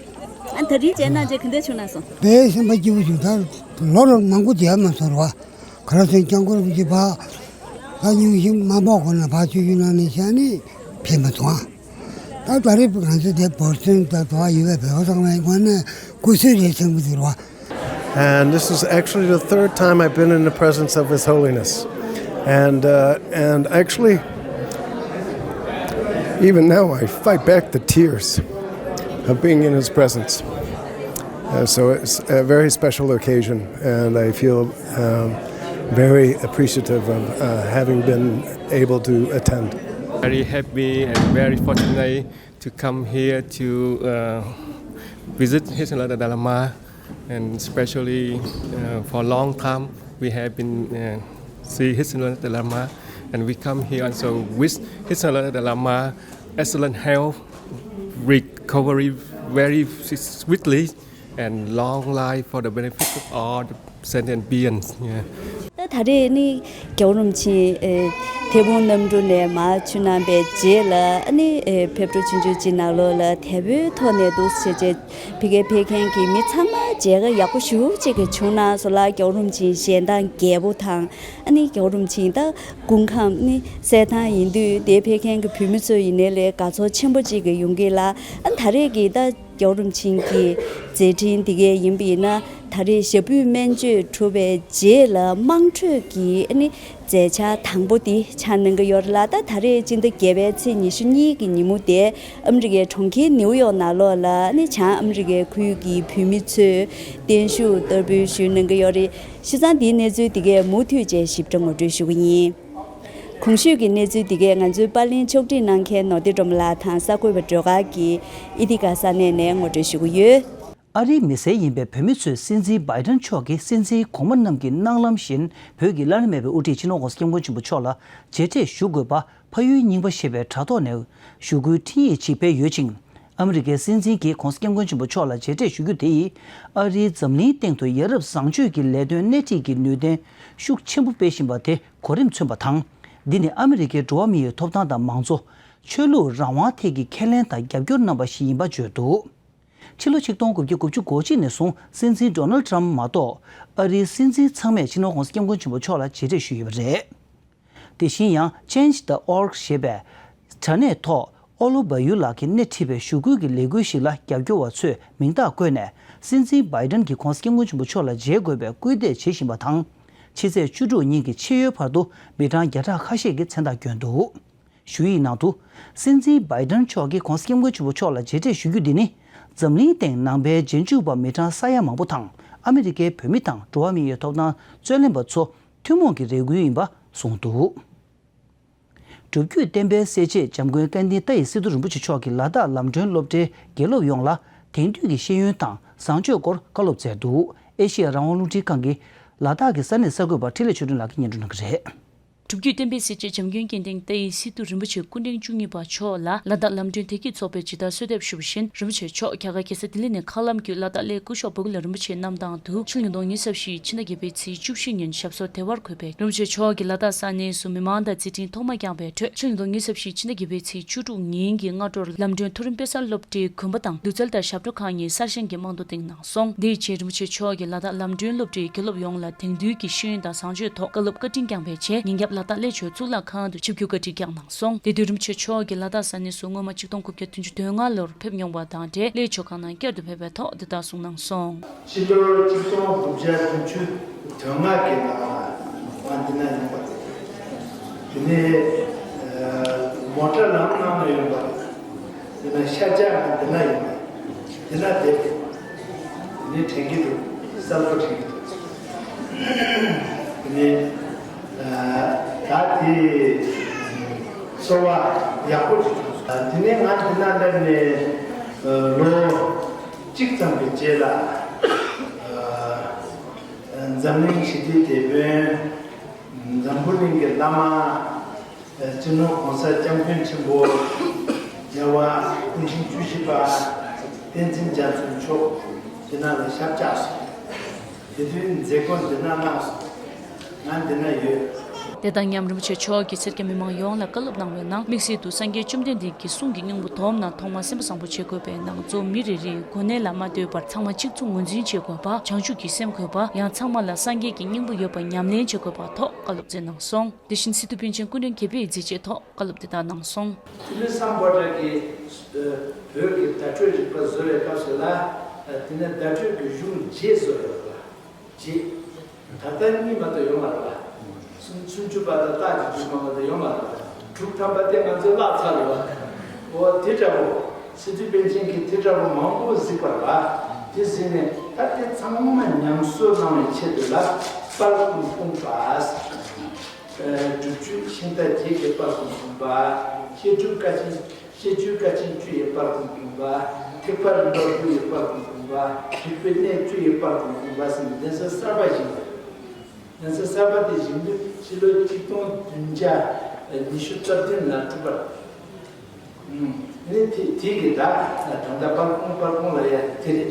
ཨ་ད་རིང་མཇལ་ན་མཇལ་ག་འདྲ་བྱུང་ན་སོང་། དཔེ་སེམས་པ་སྐྱིད་པོ་བྱུང་། ད་ལོ་རུ་མང་པོ་མཇལ་མ་སོང་ར་བ། ག་ར་སེང་སྐྱབས་མགོན་རིན་པོ་ཆེ་ཕར་ལྷ་ཉུང་ཤིང་མ་འབོག་གོང་ན་ཕར་ཆུ་ཤུལ་ནང་ནས་བྱས་ནས་ཕེབས་མ་སོང་ཨ། ད་ད་རེས་ང་ཚོ་དེ་བོར་སོན་ད་དུ་བ་ཡོད་པའི་བོད་པ་ཚང་མའི་ངོས་ནས་སྐུ་གཟུགས་རེད་སེམས་པ་འདུག་ར་བ། And this is actually the third time I've been in the presence of His Holiness. And, uh, and actually, even now, I fight back the tears of being in His presence. Uh, so it's a very special occasion, and I feel um, very appreciative of uh, having been able to attend. Very happy and very fortunate to come here to uh, visit His Holiness Dalai Lama, and especially uh, for a long time we have been uh, see His Holiness Dalai Lama, and we come here also wish His Holiness Dalai Lama excellent health, recovery very swiftly, and long life for the benefit of all the sentient beings. Yeah. ད་ ད་རེས་ནི་རྒྱལ་བ་རིན་པོ་ཆེ་ཨེ་ཐའེ་ཝན་གནམ་གྲུ་ནས་མར་འཕྱོན་གནང་པའི་རྗེས་ལ་ཨ་ནི་ཨེ་ཕེབས་འགྲོ་ཆུང་ཆུང་ཅིག་ནང་ལོགས་ལ་དལ་པོའི་ཐོག་ནས་འདུག་སེ་བྱས་བྱས་ཕ་གིར་ཕེབས་མཁན་གྱི་མི་ཚང་མ་མཇལ་ཁ་ཡག་པོ་ཞེ་པོ་ཅིག་གི་བྱུང་གནང་སོང་ལ། རྒྱལ་བ་རིན་པོ་ཆེའི་ཞལ་མདངས་རྒྱས་པོ་དང་ཨ་ནི་རྒྱལ་བ་རིན་པོ་ཆེ་ད་སྐུ་ཁམས་ནི་གསལ་ཐང་ཡིན་དུས་དེར་ཕེབས་མཁན་གྱི་བོད་མི་ཚོ་ཡིན་ནའི་ལས་དགའ་ཚོར་ཆེན་པོ་ཅིག་གི་ཡོང་གི་ལ། ཨ་ནི་ད་རེས་ཀྱི་ད་རྒྱལ་བ་རིན་པོ་ཆེ་གི་མཛད་འཕྲིན་འདི་གས་ཡིན་པ་ཡིན་ན། ད་རེས་ཞབས་པུས་སྨན་བཅོས་གྲུབ་པའི་རྗེས་ལ་དམངས་ཁྲོད་ཀྱི་ཨ་ནི་མཛད་འཆར་དང་པོ་འདི་ཆགས་གནང་གི་ཡོད་རེད་ལ། ད་ད་རེས་སྤྱི་ཟླ་བརྒྱད་པའི་ཚེས་ཉི་ཤུ་གཉིས་ཀྱི་ཉིན་མོ་དེ་ཨ་མི་རི་ཀའི་གྲོང་ཁྱེར་ནིའུ་ཡོག་ནང་ལོགས་ལ་ཨ་ནི་བྱང་ཨ་མི་རི་ཀའི་ཁུལ་གྱི་བོད་མི་ཚོས་བརྟན་བཞུགས་བསྟར་འབུལ་ཞུས་གནང་གི་ཡོད་རེད། བྱས་ཙང་འདིའི་གནས་ཚུལ་འདི་གས་མུ་མཐུད་བྱས་ཞིབ་ཕྲ་ངོ་སྤྲོད་ཞུ་གི་ཡིན། གོང་ཞུས་ཀྱི་གནས་ཚུལ་འདི་གས་ང་ཚོའི་པར་ལེན་ཕྱོགས་སྒྲིག་གནང་མཁན་ནོར་བདེ་སྒྲོལ་མ་ལགས་དང་གསར་འགོད་པ་སྒྲོལ་དཀར་གྱིས་ཨི་ཐི་ཀ་ས་གནས་ནས་ངོ་སྤྲོད་ཞུ་གི་ཡོད། ཨ་རིའི་མི་སེར་ཡིན་པའི་བོད་མི་ཚོས་སྲིད་འཛིན་བྷའི་ཏན་མཆོག་གིས་སྲིད་འཛིན་གོང་མ་རྣམས་ཀྱི་གནང་ལམ་བཞིན་བོད་ཀྱི་བླ་ན་མེད་པའི་དབུ་ཁྲིད་སྤྱི་ནོར་༧གོང་ས་༧སྐྱབས་མགོན་ཆེན་པོ་མཆོག་ལ་མཇལ་འཕྲད་ཞུ་དགོས་པ་ཕ་ཡུལ་རྙིང་པ་ཞེས་པའི་དྲ་ཐོག་ནས་ཞུ་སྐུལ་འཕྲིན་ཡིག་ཅིག་སྤེལ་ཡོད་ཅིང་། ཨ་མི་རི་ཀའི་སྲིད་འཛིན་གྱིས་༧གོང་ས་༧སྐྱབས་མགོན་ཆེན་པོ་མཆོག་ལ་མཇལ་འཕྲད་ཞུ་རྒྱུ་དེ་ཡིས་ཨ་རིའི་འཛམ་གླིང་སྟེང་དུ་ཡ་རབས་བཟང་སྤྱོད་ཀྱི་ལས་དོན་སྣེ་ཁྲིད་ཀྱི་ནུས་རྟེན་ཤུགས་ཆེན་པོ་སྤེལ་བཞིན་པ་དེ་གོ་རིམ་མཚོན་པ་དང་། འདི་ནི་ཨ་མི་རི་ཀའི་འགྲོ་བ་མིའི་ཐོབ་ཐང་དང་མང་གཙོ། ཆོས་ལུགས་རང་དབང་ཐད་ཀྱི་ཁས་ལེན་དང་རྒྱབ་སྐྱོར་གནང་པ་ཞིག་ཡིན་པ་བརྗོད་འདུག་ཕྱི་ལོ་ཆིག་སྟོང་དགུ་བརྒྱ་དགུ་བཅུ་གོ་གཅིག་ནས་བཟུང་སྲིད་འཛིན་ཌོ་ནལ་ཊམ་མ་གཏོགས་ཨ་རིའི་སྲིད་འཛིན་ཚང་མས་སྤྱི་ནོར་༧གོང་ས་༧སྐྱབས་མགོན་ཆེན་པོ་མཆོག་ལ་མཇལ་འཕྲད་ཞུས་ཡོད་པ་རེད། དེ་བཞིན་ཡང་change dot org ཞེས་པའི་དྲ་གནས་ཐོག་ཨོ་ལོ་བ་ཡུ་ལགས་ཀྱིས་སྣེ་ཁྲིད་པའི་ཞུ་སྐུལ་གྱི་ལས་འགུལ་ཞིག་ལ་རྒྱབ་སྐྱོར་བ་ཚོས་མིང་རྟགས་བཀོད་ནས་སྲིད་འཛིན་བྷའི་ཏན་གྱིས་༧གོང་ས་༧སྐྱབས་མགོན་ཆེན་པོ་མཆོག་ལ་མཇལ་དགོས་པའི་སྐུལ་འདེད་བྱེད་བཞིན་པ་དང་། ཕྱི་ཚེས་བཅུ་དྲུག་ཉིན་གྱི་ཕྱེད་ཡོལ་བར་དུ་མི་གྲངས་བརྒྱ་ཕྲག་ཁ་ཤས་ཀྱིས་མཚན་རྟགས་བསྐྱོན་འདུག་ཞུ་ཡིག་ནང་དུ། སྲིད་འཛིན་བྷའི་ཏན་མཆོག་གིས་༧གོང་ས་༧སྐྱབས་མགོན་ཆེན་པོ་མཆོག་ལ་མཇལ་འཕྲད་ཞུ་རྒྱུ་འདི་ནི། འཛམ་གླིང་སྟེང་ནང་པའི་རྗེས་འཇུག་པ་མི་གྲངས་ས་ཡ་མང་པོ་དང་ཨ་མི་རི་ཀའི་བོད་མི་དང་འགྲོ་བ་མིའི་ཐོབ་ཐང་རྩོད་ལེན་པ་ཚོ་ཐུན་མོང་གི་རེ་སྐུལ་ཡིན་པ་གསུངས་འདུག་སྒྲུབ་བརྒྱུད་བསྟན་པའི་སྲས་བཅས་འཇམ་མགོན་ཀན་ཌི་ཏཱ་ཡི་སི་ཏུ་རིན་པོ་ཆེ་མཆོག་གིས་ལ་དྭགས་ལམ་གྲོན་སློབ་གྲྭའི་དགེ་སློབ་ཡོངས་ལ་དེང་དུས་ཀྱི་ཤེས་ཡོན་དང་བཟང་སྤྱོད་སྐོར་བཀའ་སློབ་སྩལ་འདུག་ཨེ་ཤེ་ཡ་རང་དབང་རླུང་འཕྲིན་ཁང་གི་ལ་དྭགས་ཀྱི་ས་གནས་གསར་འགོད་པ་འཕྲིན་ལས་ཆོས་སྒྲོན་ལགས་ཀྱིས་སྙན་སྒྲོན་གནང་གི་རེད། སྒྲུབ་བརྒྱུད་བསྟན་པའི་སྲས་བཅས་འཇམ་མགོན་ཀན་ཌི་ཏཱ་ཡི་སི་ཏུ་རིན་པོ་ཆེ་སྐུ་ཕྲེང་བཅུ་གཉིས་པ་མཆོག་ལ་ལ་དྭགས་ལམ་གྲོན་བདེ་སྐྱིད་ཚོགས་པས་ཇི་ལྟར་གསོལ་འདེབས་ཞུ་བ་བཞིན། རིན་པོ་ཆེ་མཆོག་རྒྱ་གར་རྒྱལ་ས་ལྡི་ལི་ནས་མཁའ་ལམ་བརྒྱུད་ལ་དྭགས་སླེབས། སྐུ་ཞབས་བོད་ཀྱི་ལ་རིན་པོ་ཆེའི་རྣམ་ཐར་དུ་ཕྱི་ལོ་ཉིས་སྟོང་ཉི་ཤུ་རྩ་བཞི་ཕྱི་ཟླ་བརྒྱད་པའི་ཚེས་བཅུ་བཞི་ཉིན་ཞབས་སོར་བདེ་བར་འཁོད་པའི་རིན་པོ་ཆེ་མཆོག་གིས་ལ་དྭགས་ས་གནས་སུ་མི་མང་དང་མཛད་འཕྲིན་ཐོག་མ་བསྐྱངས་པའི་ཁྲོད། ཕྱི་ལོ་ཉིས་སྟོང་ཉི་ཤུ་རྩ་བཞི་ཕྱི་ཟླ་བརྒྱད་པའི་ཚེས་བཅུ་དྲུག་ཉིན་གྱི་སྔ་དྲོར་ལམ་གྲོན་མཐོ་རིམ་དཔེ་གསར་སློབ་གྲྭའི་དགོན་པ་དང་གདུལ་བྱ་ལྟར་ཞབས་བྲོ་ཁག་གཉིས་གསར་བཞེངས་ཀྱི་དམངས་གཙོ་སྟེང་གནང་སོང་། དེའི་རྗེས་རིན་པོ་ཆེ་མཆོག་གིས་ལ་དྭགས་ལམ་གྲོན་སློབ་གྲྭའི་དགེ་སློབ་ཡོངས་ལ་དེང་དུས་ཀྱི་ཤེས་ཡོན་དང་བཟང་སྤྱོད་ཐོག་བཀའ་སློབ་བཀའ་དྲིན་བསྐྱངས་པའི་རྗེས། ཉིན་རྒྱབ་ལ་དྭགས་གླེ་མཆོག་གཙུག་ལག་ཁང་དུ་ཆིབས་བསྒྱུར་བཀའ་དྲིན་བསྐྱངས་གནང་སོང་། དེ་དུས་རིན་པོ་ཆེ་མཆོག་གིས་ལ་དྭགས་ས་གནས་སུ་སྔོན་མ་ཆིག་སྟོང་དགུ་བརྒྱ་བདུན་ཅུ་དོན་ལྔ་ལོར་ཕེབས་མྱོང་བ་དང་འབྲེལ། གླེ་མཆོག་ཁང་ནང་བསྐྱར་དུ་ཕེབས་པའི་ཐོག་འདི་ལྟར་གསུངས་གནང་སོང་། ཕྱི་ལོ་ཆིག་སྟོང་དགུ་བརྒྱ་བདུན་ཅུ་དོན་ལྔ་གི་ནང་ལ་ང་འདི་ན་ཡོང་བ་རེད། དེ་ནས་མོ་ཊ་ལམ་ནང་ལ་ཡོང་བ་རེད། དེ་ན་ཤར་རྒྱག་ང་འདི་ན་ཡོང་བ་རེད། འདི་ན་བསྡད་དེ་ནས་དྲན་གྱི་འདུག་གསལ་པོ་དྲན་གྱི་འདུག་དེ་ནས་ད་དེ་ཚོར་བ་ཡག་པོ་ཞིག་བྱུང་སོང་། དེ་ནས་ང་འདི་ན་སླེབས་ནས་ལོ་གཅིག་ཙམ་གྱི་རྗེས་ལ། འཛམ་གླིང་ཞི་བདེའི་དེད་དཔོན། འཛམ་བུ་གླིང་གི་བླ་མ། སྤྱི་ནོར་༧གོང་ས་༧སྐྱབས་མགོན་ཆེན་པོ། རྒྱལ་བ་སྐུ་ཕྲེང་བཅུ་བཞི་པ་བསྟན་འཛིན་རྒྱ་མཚོ་མཆོག་འདི་ན་ལ་ཞབས་བཅགས་སོང་། དེ་དུས་མཛད་སྒོ་འདི་ན་གནང་སོང་། ང་འདི་ན་ཡོད། དེ་དང་མཉམ་རིན་པོ་ཆེ་མཆོག་གིས་སེར་སྐྱ་མི་མང་ཡོངས་ལ་བཀའ་སློབ་གནང་བའི་ནང་། དམིགས་བསལ་དུ་སངས་རྒྱས་བཅོམ་ལྡན་འདས་ཀྱི་གསུང་གི་སྙིང་པོ་དོམ་ན་ཐོག་མར་སེམས་པ་བཟང་པོ་བྱེད་དགོས་པའི་ནང་གཙོ་བོ་མི་རེ་རེས་གོ་གནས་ལ་མ་ལྟོས་པར་ཚང་མ་གཅིག་མཚུངས་ངོས་འཛིན་བྱེད་དགོས་པ། བྱང་ཆུབ་ཀྱི་སེམས་དགོས་པ། ཡང་ཚང་མ་ལ་སངས་རྒྱས་ཀྱི་སྙིང་པོ་ཡོད་པ་ཉམས་ལེན་བྱེད་དགོས་པ་ཐོག་བཀའ་སློབ་སྩལ་གནང་སོང་། དེ་བཞིན་སི་ཏུ་པཎ་ཆེན་སྐུ་ཕྲེང་བརྒྱད་པའི་མཛད་རྗེས་ཐོག་བཀའ་སློབ་དེ་དག་གནང་སོང་། ཐི་ལི་སམ་བྷོ་ཊ་གིས་བོད་ཀྱི་བརྡ་སྤྲོད་རིག་པ་བཟོ་བའི་སྐབས་སུ་ལ། དེ་ནས་བརྡ་སྤྲོད་ཀྱི་གཞུང་བརྒྱད་བཟོ་ཡོད་པ། བརྒྱད། ད་ལྟ་གཉིས་མ་གཏོགས་ཡོད་མ་རེད་པ། སུམ་སུམ་ཅུ་པ་དང་རྟགས་ཀྱི་བརྗོད་པ་མ་གཏོགས་ཡོད་མ་རེད་པ། དྲུག་ཐམ་པ་དེ་ང་ཚོས་བརླག་ཚར་རེད་པ། འོ་དེ་འདྲ་པོ། སི་ཏུ་པཎ་ཆེན་གྱིས་དེ་འདྲ་པོ་མང་པོ་གཟིགས་པ་རེད་པ། དེ་གཟིགས་ནས་ད་དེ་ཚང་མ་ཉམས་གསོ་གནང་བའི་ཆེད་དུ་ལ་པར་ཁུང་སྤུངས་པ། སྒྲུབ་བརྒྱུད་ཤིང་རྟ་བརྒྱད་ཀྱི་པར་ཁུང་སྤུངས་པ། བཤད་སྒྲུབ་བཀའ་ཆེན། བཤད་སྒྲུབ་བཀའ་ཆེན་བཅུ་ཡི་པར་ཁུང་སྤུངས་པ། ཐེག་པ་རིམ་པ་དགུ་ཡི་པར་ཁུང་སྤུངས་པ། རིག་པའི་གནས་བཅུ་ཡི་པར་ཁུང་སྤུངས་པ་ཟེར་ནས་གདན་ས་གསར་པ་བཞེངས་པ་རེད། གདན་ས་གསར་པ་དེ་བཞེངས་དུས་ཕྱི་ལོ་ཆིག་སྟོང་བདུན་བརྒྱ་ཉི་ཤུ་རྩ་བདུན་ལ་གྲུབ་པ་རེད། ཨ་ནི་དེ་དེ་གི་ད་ད་ལྟ་པར་ཁུང་པར་ཁུང་ལབ་ཡ་དེ་རེད།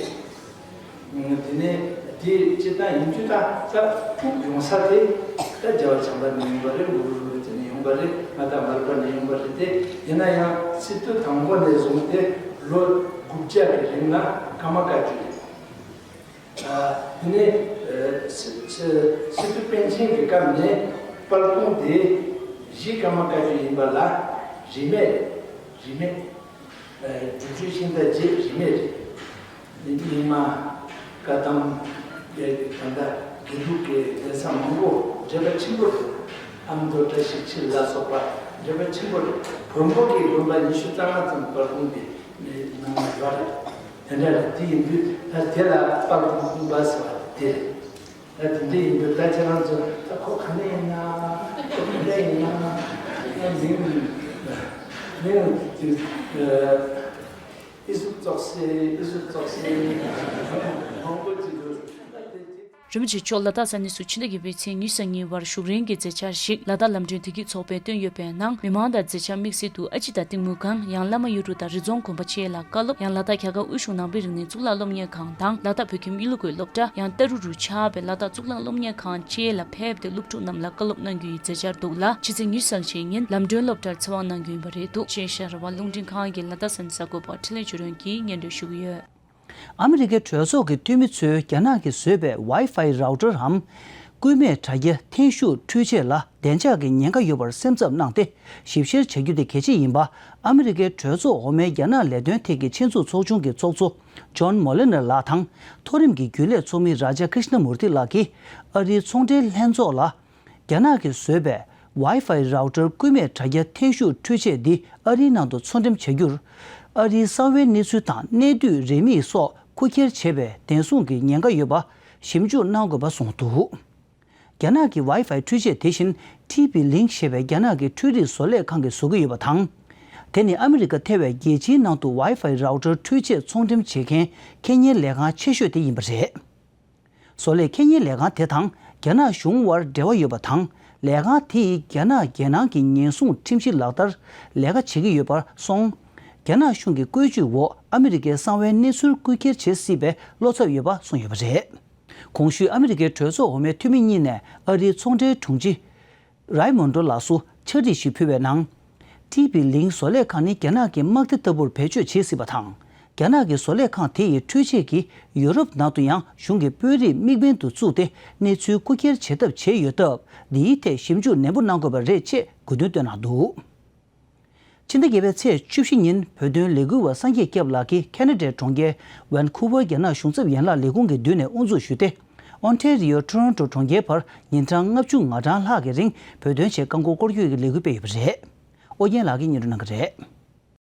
དེ་ནས་དེ་སྤྱིར་བཏང་ཡིན་རྒྱུ་དང་ད་ཐུག་ཡོང་ས་དེ་ ད་རྒྱལ་བ་བྱམས་པ་ནས་ཡོང་བ་རེད། གུ་རུ་རིན་པོ་ཆེ་ནས་ཡོང་བ་རེད། མངའ་བདག་མར་པ་ནས་ཡོང་བ་རེད། དེ་ཡིན་ན་ཡང་སི་ཏུ་དང་པོ་ནས་བཟུང་སྟེ་ལོ་དགུ་བརྒྱ་གི་རིང་ལ་ཀརྨ་བཀའ་བརྒྱུད་རེད། ཨ། དེ་ནས་ཨ་སི་སི་སི་ཏུ་པཎ་ཆེན་གྱི་སྐབས་ནས་དཔལ་སྤུངས་དེ་གཞི་ཀརྨ་བཀའ་བརྒྱུད་ཡིན་པ་ལ་རིས་མེད་རེད། རིས་མེད། ཨ། སྒྲུབ་བརྒྱུད་ཤིང་རྟ་བརྒྱད་རིས་མེད་རེད། རྙིང་མ་བཀའ་གདམས་ཀྱི་ད་ལྟ་དགེ་ལུགས་ཀྱི་གདན་ས་མང་པོ་འགྲེལ་པ་ཆེན་པོ་རེད། ཨ་མདོ་བཀྲ་ཤིས་འཁྱིལ་ལ་སོགས་པ་འགྲེལ་པ་ཆེན་པོ་རེད། བོན་པོ་གི་དགོན་པ་ཉི་ཤུ་རྩ་ལྔ་ཙམ་དཔལ་སྤུངས་དེ་ནང་ལ་ཡོད་རེད། དེ་འདྲ་རེད། དེ་ཡིན་དུས་ད་དེ་ལ་དཔལ་སྤུངས་པ་ཟེར་བ་དེ་རེད། ད་དེ་འདྲ་ཡིན་དུས་ད་ཁྱེད་རང་ཚོ་ད་ཁོ་ག་ནས་ཡིན་ན། ཁོ་ག་འདྲ་ཡིན་ན། ད་མིང་མིང་དེ་ཨི་ཟུག་ཙོག་སེ་ཨི་ཟུག་ཙོག་སེ་མང་པོ་ཅིག་འདུག། ད་དེ་རིན་པོ་ཆེ་མཆོག་ལ་དྭགས་ས་གནས་སུ་ཕྱི་ཟླ་བརྒྱད་པའི་ཚེས་ཉི་ཤུ་རྩ་གཉིས་བར་བཞུགས་རིང་གི་མཛད་འཆར་ཞིག་ལ་དྭགས་ལམ་གྲོན་བདེ་སྐྱིད་ཚོགས་པས་བཏོན་ཡོད་པའི་ནང་། མི་མང་དང་མཛད་འཆར་དམིགས་བསལ་དུ་ཨ་ཅི་དང་གཏིང་མུན་སྒང་། ཡང་བླ་མ་གཡུ་འབྲུག་དང་རི་རྫོང་དགོན་པ་བཅས་ལ་བཀའ་སློབ། ཡང་ལ་དྭགས་རྒྱ་གར་དབུས་གཞུང་ནང་པའི་རིག་གནས་གཙུག་ལག་སློབ་གཉེར་ཁང་དང་། ལ་དྭགས་བོད་ཁྱིམ་གཡུ་ལོ་བཀོད་སློབ་གྲྭ། ཡང་ཏ་རུ་རུ་ཆགས་པའི་ལ་དྭགས་གཙུག་ལག་སློབ་གཉེར་ཁང་བཅས་ལ་ཕེབས་ཏེ་སློབ་ཕྲུག་རྣམས་ལ་བཀའ་སློབ་གནང་རྒྱུ་ཡི་མཛད་འཆར་འདུག་ལ། ཕྱི་ཚེས་ཉི་ཤུ་རྩ་བཞི་ཉིན་ལམ་གྲོན་སློབ་གྲྭར་ཚེ་དབང་གནང་རྒྱུ་ཡིན་པ་རེད་འདུག། ཅེས་ཤ་ར་བ་རླུང་འཕྲིན་ཁང་གི་ལ་དྭགས་ས་གནས་གསར་འགོད་པ་འཕྲིན་ལས་ཆོས་སྒྲོན་གྱིས་སྙན་སྒྲོན་ཞུ་གི་ཡོད། ཨ་མི་རི་ཀའི་གྲོས་ཚོགས་ཀྱི་འཐུས་མི་ཚོས་རྒྱ་ནག་གིས་བཟོས་པའི་Wi-Fi router འམ། སྐུད་མེད་དྲ་རྒྱ་འཐེན་ཤུགས་འཕྲུལ་ཆས་ལ་བདེ་འཇགས་ཀྱི་ཉེན་ཁ་ཡོད་པར་སེམས་འཚབ་གནང་སྟེ། ཞིབ་བཤེར་བྱ་རྒྱུ་དེ་གལ་ཆེ་ཡིན་པ། ཨ་མི་རི་ཀའི་གྲོས་ཚོགས་འོག་མའི་རྒྱ་ནག་ལས་དོན་ཐད་ཀྱི་ཆེད་འཛུགས་ཚོགས་ཆུང་གི་ཚོགས་གཙོ་John Mulliner ལགས་དང་། མཐོ་རིམ་གྱི་རྒྱུན་ལས་ཚོགས་མི་Raja Krishnamoorthi ལགས་ཀྱིས་ཨ་རིའི་ཚོང་འབྲེལ་ལྷན་ཚོགས་ལ། རྒྱ་ནག་གིས་བཟོས་པའི་Wi-Fi router སྐུད་མེད་དྲ་རྒྱ་འཐེན་ཤུགས་འཕྲུལ་ཆས་འདི་ཨ་རིའི་ནང་དུ་ཚོང་འགྲེམས་བྱ་རྒྱུར། ཨ་རིའི་གསང་བའི་གནས་ཚུལ་དང་གནད་བསྡུས་རེའུ་མིག་སོགས་རྐུ་འཁྱེར་བྱེད་པའི་བདེན་སྲུང་གི་ཉེན་ཁ་ཡོད་པ་ཞིབ་འཇུག་གནང་དགོས་པ་གསུངས་འདུག། རྒྱ་ནག་གི་Wi-Fi འཕྲུལ་ཆས་དེ་བཞིན་TP-Link ཞེས་པའི་རྒྱ་ནག་གི་འཕྲུལ་རིག་བཟོ་ལས་ཁང་གིས་བཟོ་གི་ཡོད་པ་དང་། དེ་ནི་ཨ་མི་རི་ཀ་ཐེ་བའི་རྒྱལ་སྤྱིའི་ནང་དུ་Wi-Fi router འཕྲུལ་ཆས་ཚོང་འགྲེམས་བྱེད་མཁན་ཁེ་ཉེན་ལས་ཁང་ཆེ་ཤོས་དེ་ཡིན་པ་རེད། བཟོ་ལས་ཁེ་ཉེན་ལས་ཁང་དེ་དང་རྒྱ་ནག་གཞུང་དབར་འབྲེལ་བ་ཡོད་པ་དང་། ལས་ཁང་དེ་ཡིས་རྒྱ་ནག་རྒྱལ་ནང་གི་ཉེན་སྲུང་ཁྲིམས་གཞི་ལག་བསྟར་ལས་ཀ་བྱེད་ཀྱི་ཡོད་པར་སོང་། རྒྱ་ནག་གཞུང་གི་བཀོད་ཇུས་འོག་ཨ་མི་རི་ཀའི་གསང་བའི་གནས་ཚུལ་རྐུ་འཁྱེར་བྱེད་སྲིད་པའི་བློ་འཚབ་ཡོད་པ་གསུངས་ཡོད་པ་རེད། གོང་ཞུས་ཨ་མི་རི་ཀའི་གྲོས་ཚོགས་འོག་མའི་འཐུས་མི་གཉིས་ནས་ཨ་རིའི་ཚོང་འབྲེལ་དྲུང་ཆེ་རའི་མོན་ཌོ་ལགས་སུ་ཕྱག་བྲིས་ཤིག་ཕུལ་བའི་ནང་། ཊི་པི་ལིང་བཟོ་ལས་ཁང་ནི་རྒྱ་ནག་གི་དམག་སྡེ་ལྟ་བུར་བེད་སྤྱོད་བྱེད་སྲིད་པ་དང་། རྒྱ་ནག་གི་བཟོ་ལས་ཁང་དེ་ཡི་འཕྲུལ་ཆས་ཀྱིས་ཡུ་རོབ་ནང་དུ་ཡང་གཞུང་གི་དཔོན་རིགས་དམིགས་འབེན་དུ་བཙུགས་ཏེ་གནས་ཚུལ་རྐུ་འཁྱེར་བྱེད་ཐབས་བྱས་ཡོད་སྟབས། འདིའི་ཐད་ཞིབ་འཇུག་ནན་པོ་གནང་དགོས་པ་རེད་ཅེས་དགོས་འདུན་བཏོན་གནང་འདུག། ཕྱི་ཟླ་བརྒྱད་པའི་ཚེས་བཅུ་བཞི་ཉིན་བོད་དོན་ལས་འགུལ་བ་སངས་རྒྱས་སྐྱབས་ལགས་ཀྱིས་ཁ་ན་ཌའི་གྲོང་ཁྱེར་ཝན་ཁུ་ཝར་རྒྱ་ནག་གཞུང་ཚབ་ཡན་ལག་ལས་ཁུངས་ཀྱི་མདུན་ནས་དབུ་འཛུགས་ཞུས་ཏེ། ཨོན་ཊེ་རི་ཡོ་ཊོ་རོན་ཊོ་གྲོང་ཁྱེར་བར་ཉིན་གྲངས་ལྔ་བཅུ་ང་གྲངས་ལྷག་གི་རིང་བོད་དོན་ཆེད་བཀག་འགོག་སྐོར་སྐྱོད་ཀྱི་ལས་འགུལ་སྤེལ་ཡོད་པ་རེད། ཨོ་རྒྱན་ལགས་ཀྱིས་སྙན་སྒྲོན་གནང་གི་རེད།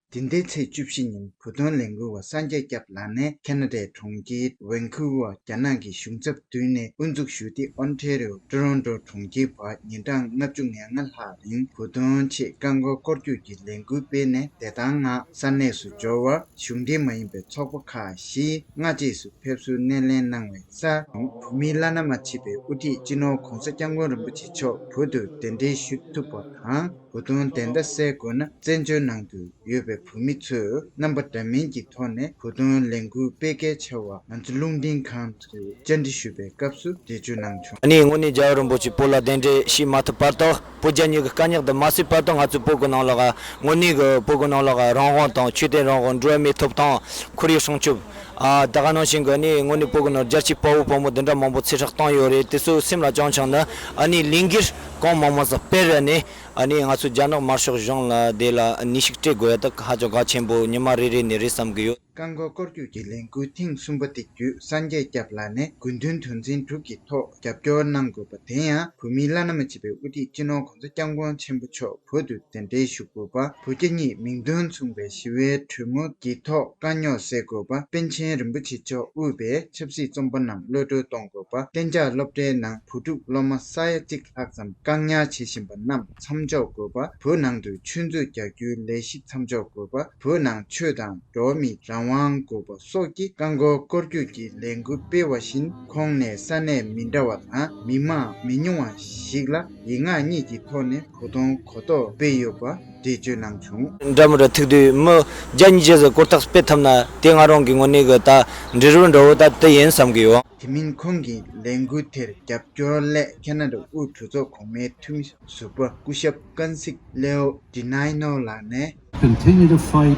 འདི་ཟླའི་ཚེས་བཅུ་བཞི་ཉིན་བོད་དོན་ལས་འགུལ་བ་སངས་རྒྱས་སྐྱབས་ལགས་ནས་ཁ་ན་ཌའི་གྲོང་ཁྱེར་ཝན་ཁུ་ཝར་རྒྱ་ནག་གི་གཞུང་ཚབ་མདུན་ནས་དབུ་འཛུགས་ཞུས་ཏེ། ཨོན་ཊེ་རི་ཡོ་ཊོ་རོན་ཊོ་གྲོང་ཁྱེར་བར་ཉིན་གྲངས་ལྔ་བཅུ་ང་ལྔ་ལྷག་རིང་བོད་དོན་ཆེད་བཀག་འགོག་སྐོར་སྐྱོད་ཀྱི་ལས་འགུལ་སྤེལ་ནས། བདེ་ཐང་ངང་ས་གནས་སུ་འབྱོར་བར་གཞུང་འབྲེལ་མ་ཡིན་པའི་ཚོགས་པ་ཁག་བཞིས་སྔ་རྗེས་སུ་ཕེབས་བསུ་སྣེ་ལེན་གནང་བའི་སར། བོད་མིའི་བླ་ན་མ་མཆིས་པའི་དབུ་ཁྲིད་སྤྱི་ནོར་༧གོང་ས་༧སྐྱབས་མགོན་རིན་པོ་ཆེ་མཆོག་བོད་དུ་གདན་འདྲེན་ཞུ་ཐུབ་པ་དང་། བོད་དོན་བདེན་མཐའ་གསལ་དགོས་ན། བཙན་བྱོལ་ནང་དུ་ཡོད་པའི་བོད་མི་ཚོས་རྣམ་པ་འདྲ་མིན་གྱི་ཐོག་ནས་བོད་དོན་ལས་འགུལ་སྤེལ་གལ་ཆེ་བ་ང་ཚོ་རླུང་འཕྲིན་ཁང་དུ་བཅར་འདྲི་ཞུས་པའི་སྐབས་སུ་འགྲེལ་བརྗོད་གནང་བྱུང་། ཨ་ནི་དངོས་གནས་རྒྱལ་བ་རིན་པོ་ཆེ་བོད་ལ་གདན་འདྲེན་ཞུས་མ་ཐུབ་བར་དུ། བོད་རྒྱ་གཉིས་ཀྱི་དཀའ་རྙོག་འདི་མ་སེལ་བར་དུ། ང་ཚོའི་བོད་གི་ནང་ལོགས་དངོས་གནས་ཀྱི་བོད་གི་ནང་ལོགས་རང་དབང་དང་ཆོས་དད་རང་དབང་། འགྲོ་བ་མིའི་ཐོབ་ཐང་། ཁོར་ཡུག་སྲུང་སྐྱོབ། ཨ། ད་ག་ནང་བཞིན་གྱི་ནི་དངོས་གནས་བོད་གི་ནང་རྒྱལ་གཅེས་དཔའ་བོ་དཔའ་མོ་འདི་འདྲ་མང་པོ་ཚེ་སྲོག་བཏང་ཡོད་རེད། དེ་ཚོ་སེམས་ལ་བཅངས་བྱུང་ན། ཨ་ནི་ལས་འགུལ་གང་མང་མང་ཙམ་སྤེལ་ར་ནས། ཨ་ནི་ང་ཚོ་རྒྱ་ནག་དམར་ཤོག་གཞུང་ལ་དེ་ལ་ནུས་ཤུགས་སྤྲད་དགོས་ཡ་དེ་ཧ་ཅང་གལ་ཆེན་པོ་ཉི་མ་རེ་རེ་ནས་རེད་བསམ་གྱི་ཡོད། བཀག་འགོག་སྐོར་སྐྱོད་ཀྱི་ལས་འགུལ་ཐེངས་གསུམ་པ་དེ་བརྒྱུད་སངས་རྒྱས་སྐྱབས་ལགས་ནས་དགོས་འདུན་དོན་ཚན་དྲུག་གི་ཐོག་རྒྱབ་སྐྱོར་གནང་དགོས་པ། དེ་ཡང་བོད་མིའི་བླ་ན་མ་མཆིས་པའི་དབུ་ཁྲིད་སྤྱི་ནོར་༧གོང་ས་༧སྐྱབས་མགོན་ཆེན་པོ་མཆོག་བོད་དུ་གདན་འདྲེན་ཞུ་དགོས་པ། བོད་རྒྱ་གཉིས་མིང་དོན་མཚུངས་པའི་ཞི་བའི་གྲོས་མོལ་གྱི་ཐོག་དཀའ་རྙོག་སེལ་དགོས་པ། པཎ་ཆེན་རིན་པོ་ཆེ་མཆོག་དབུས་པའི་ཆབ་སྲིད་བཙོན་པ་རྣམས་གློད་གྲོལ་གཏོང་དགོས་པ། གཏན་འཇགས་སློབ་གྲྭའི་ནང་བུ་ཕྲུག་སློབ་མ་ས་ཡ་གཅིག་ལྷག་ཙམ་བཀག་ཉར་བྱེད་བཞིན་པ་རྣམས་མཚམས་འཇོག་དགོས་པ། བོད་ནང་དུ་ཆོས་མཛོད་རྒྱག་རྒྱུའི་ལས་གཞི་མཚམས་འཇོག་དགོས་པ། བོད་ནང་ཆོས་དང་འགྲོ་བ་མིའི་རང་ དབང་དགོས་པ་སོགས་ཀྱི་རྐང་འཁོར་སྐོར་སྐྱོད་ཀྱི་ལས་འགུལ་སྤེལ་བ་བཞིན། ཁོང་ནས་ས་གནས་མི་འདྲ་བ་དང་མི་མང་མི་ཉུང་བ་ཞིག་ལ་ཡིག་ངག་གཉིས་ཀྱི་ཐོག་ནས་བུ་གདོང་གོ་རྟོགས་སྤེལ་ཡོད་པ་འགྲེལ་བརྗོད་གནང་བྱུང་། འདྲ་མི་འདྲ་ཐུག་དུས་མི་བརྒྱ་ཉིས་བརྒྱ་ཙམ་སྐོར་ཐག་སྤེལ་ཐུབ་ན་དེ་ང་རང་གི་ངོས་ནས་གི་ད་འབྲས་བུ་འདྲ་བོ་ད་དེ་ཡིན་བསམ་གི་ཡོད། དེ་མིན་ཁོང་གི་ལས་འགུལ་དེར་རྒྱབ་སྐྱོར་སླད་ཁེ་ན་ཌ་དབུས་གྲོས་ཚོགས་གོང་མའི་འཐུས་མི་ཟུར་པ་སྐུ་ཞབས་ཀན་སིག་ལེའོ་ཌི་ནའི་ནོ་ལགས་ནས། Continue to fight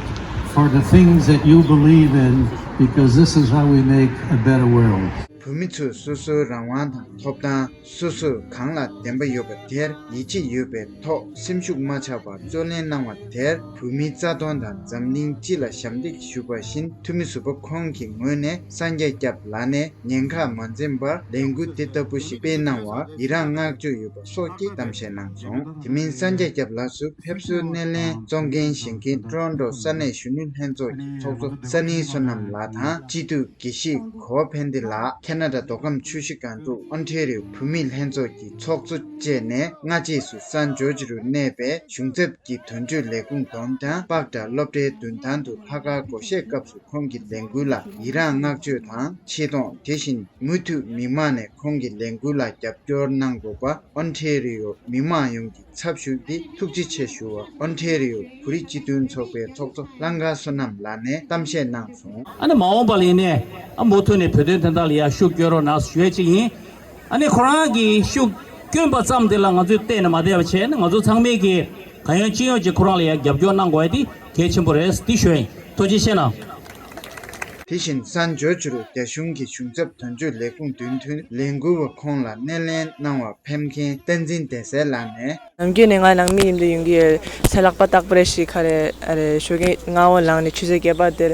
for the things that you believe in, because this is how we make a better world. བོད་མི་ཚོས་སོ་སོའི་རང་དབང་དང་ཐོབ་ཐང་སོ་སོས་གང་ལ་བདེན་པ་ཡོད་པ་དེར་ཡིད་ཆེས་ཡོད་པའི་ཐོག་སེམས་ཤུགས་མ་ཆག་པར་རྩོད་ལེན་གནང་བ་དེར་བོད་མིའི་རྩ་དོན་དང་འཛམ་གླིང་སྤྱི་ལ་ཞབས་འདེགས་ཞུ་བ་བཞིན། འཐུས་མི་ཟུར་པ་ཁོང་གི་ངོས་ནས་སངས་རྒྱས་སྐྱབས་ལགས་ནས་ཉེན་ཁ་མ་འཛེམས་པར་ལས་འགུལ་དེ་ལྟ་བུ་ཞིག་སྤེལ་གནང་བར་ཡི་རངས་བསྔགས་བརྗོད་ཡོད་པ་སོགས་ཀྱི་གཏམ་བཤད་གནང་སོང་། དེ་མིན་སངས་རྒྱས་སྐྱབས་ལགས་སུ་ཕེབས་བསུའི་སྣེ་ལེན་གཙོ་འགན་བཞེས་མཁན་ཊོ་རོན་ཊོ་ས་གནས་གཞོན་ནུ་ལྷན་ཚོགས་ཀྱི་ཚོགས་གཙོ་ས་ནི་བསོད་ནམས་ལགས་དང་། སྤྱི་འཐུས་དགེ་བཤེས་གོ་བ་ཕན་བདེ་ལགས། ཁེ་ན་ཌ་མདོ་ཁམས་ཆུ་བཞི་སྒང་དྲུག་ཨོན་ཊེ་རི་ཡོ་བོད་མིའི་ལྷན་ཚོགས་ཀྱི་ཚོགས་གཙོ་བཅས་ནས། སྔ་རྗེས་སུ་སན་ཇོར་ཇི་རུ་གནས་པའི་གཞུང་ཚབ་ཀྱི་དོན་གཅོད་ལས་ཁུངས་དང་། པག་ཏྲ་སློབ་གྲྭའི་མདུན་ཐང་དུ་ལྷག་དཀར་སྒོར་གཞས་སྐབས་སུ་ཁོང་གི་ལས་འགུལ་ལ་ཡི་རངས་བསྔགས་བརྗོད་དང་ཆེ་མཐོང་། དེ་བཞིན་མུ་མཐུད་མི་མང་ནས་ཁོང་གི་ལས་འགུལ་ལ་རྒྱབ་སྐྱོར་གནང་དགོས་པ་ཨོན་ཊེ་རི་ཡོ་མི་མང་ཡོངས་ཀྱི་ཚབ་ཞུས་ཏེ་ཐུགས་རྗེ་ཆེ་ཞུ་བ། ཨོན་ཊེ་རི་ཡོ་བོད་རིགས་སྤྱི་མཐུན་ཚོགས་པའི་ཚོགས་གཙོ་གླང་དཀར་བསོད་ནམས་ལགས་ནས་གཏམ་བཤད་གནང་སོང་། ཨ་ནི་མ་འོངས་པ་ལ་ཡིན་ནའི་ཨ་མུ་མཐུད་ནས་བོད་དོན་དོན་དག་ལ་ཡ་ཤུགས་བསྐྱོན་རོགས་གནང་ཞུ་ཡ་གཅིག་ཡིན། ཨ་ནི་ཁོ་རང་གིས་ཤུགས་བསྐྱོན་པ་ཙམ་དེ་ལ་ང་ཚོས་བལྟས་ནས་མ་བསྡད་པ་བྱས་ན། ང་ཚོ་ཚང་མས་ཀྱིས་གང་ཡོང་ཅི་ཡོང་ཅིག་ཁོ་རང་ལ་ཡ་རྒྱབ་སྐྱོར་གནང་དགོས་ཡ་དེ་གལ་ཆེན་པོ་རེད། འདི་ཞུ་ཡ་ཡིན། ཐུགས་རྗེ་ཆེ་གནང་། དེ་བཞིན་སན་ཇོར་ཇི་རུ་རྒྱ་གཞུང་གི་གཞུང་ཚབ་དོན་གཅོད་ལས་ཁུངས་མདུན་དུ་ལས་འགུལ་བ་ཁོང་ལ་སྣེ་ལེན་གནང་བར་ཕེབས་མཁན་བསྟན་འཛིན་བདེ་གསལ་ལགས་ནས། ནམ་རྒྱུན་ནས་ང་ནང་མི་ཡིན་དུ་ཡོང་གི་ཡོད། ཚེ་ལྷག་པ་རྟག་པར་ཞིག་ག་རེ་ཨ་རེ་ཞོགས་ཀས་སྔ་བོ་ལངས་ནས་ཆུ་ཚོད་བརྒྱད་པ་དེར་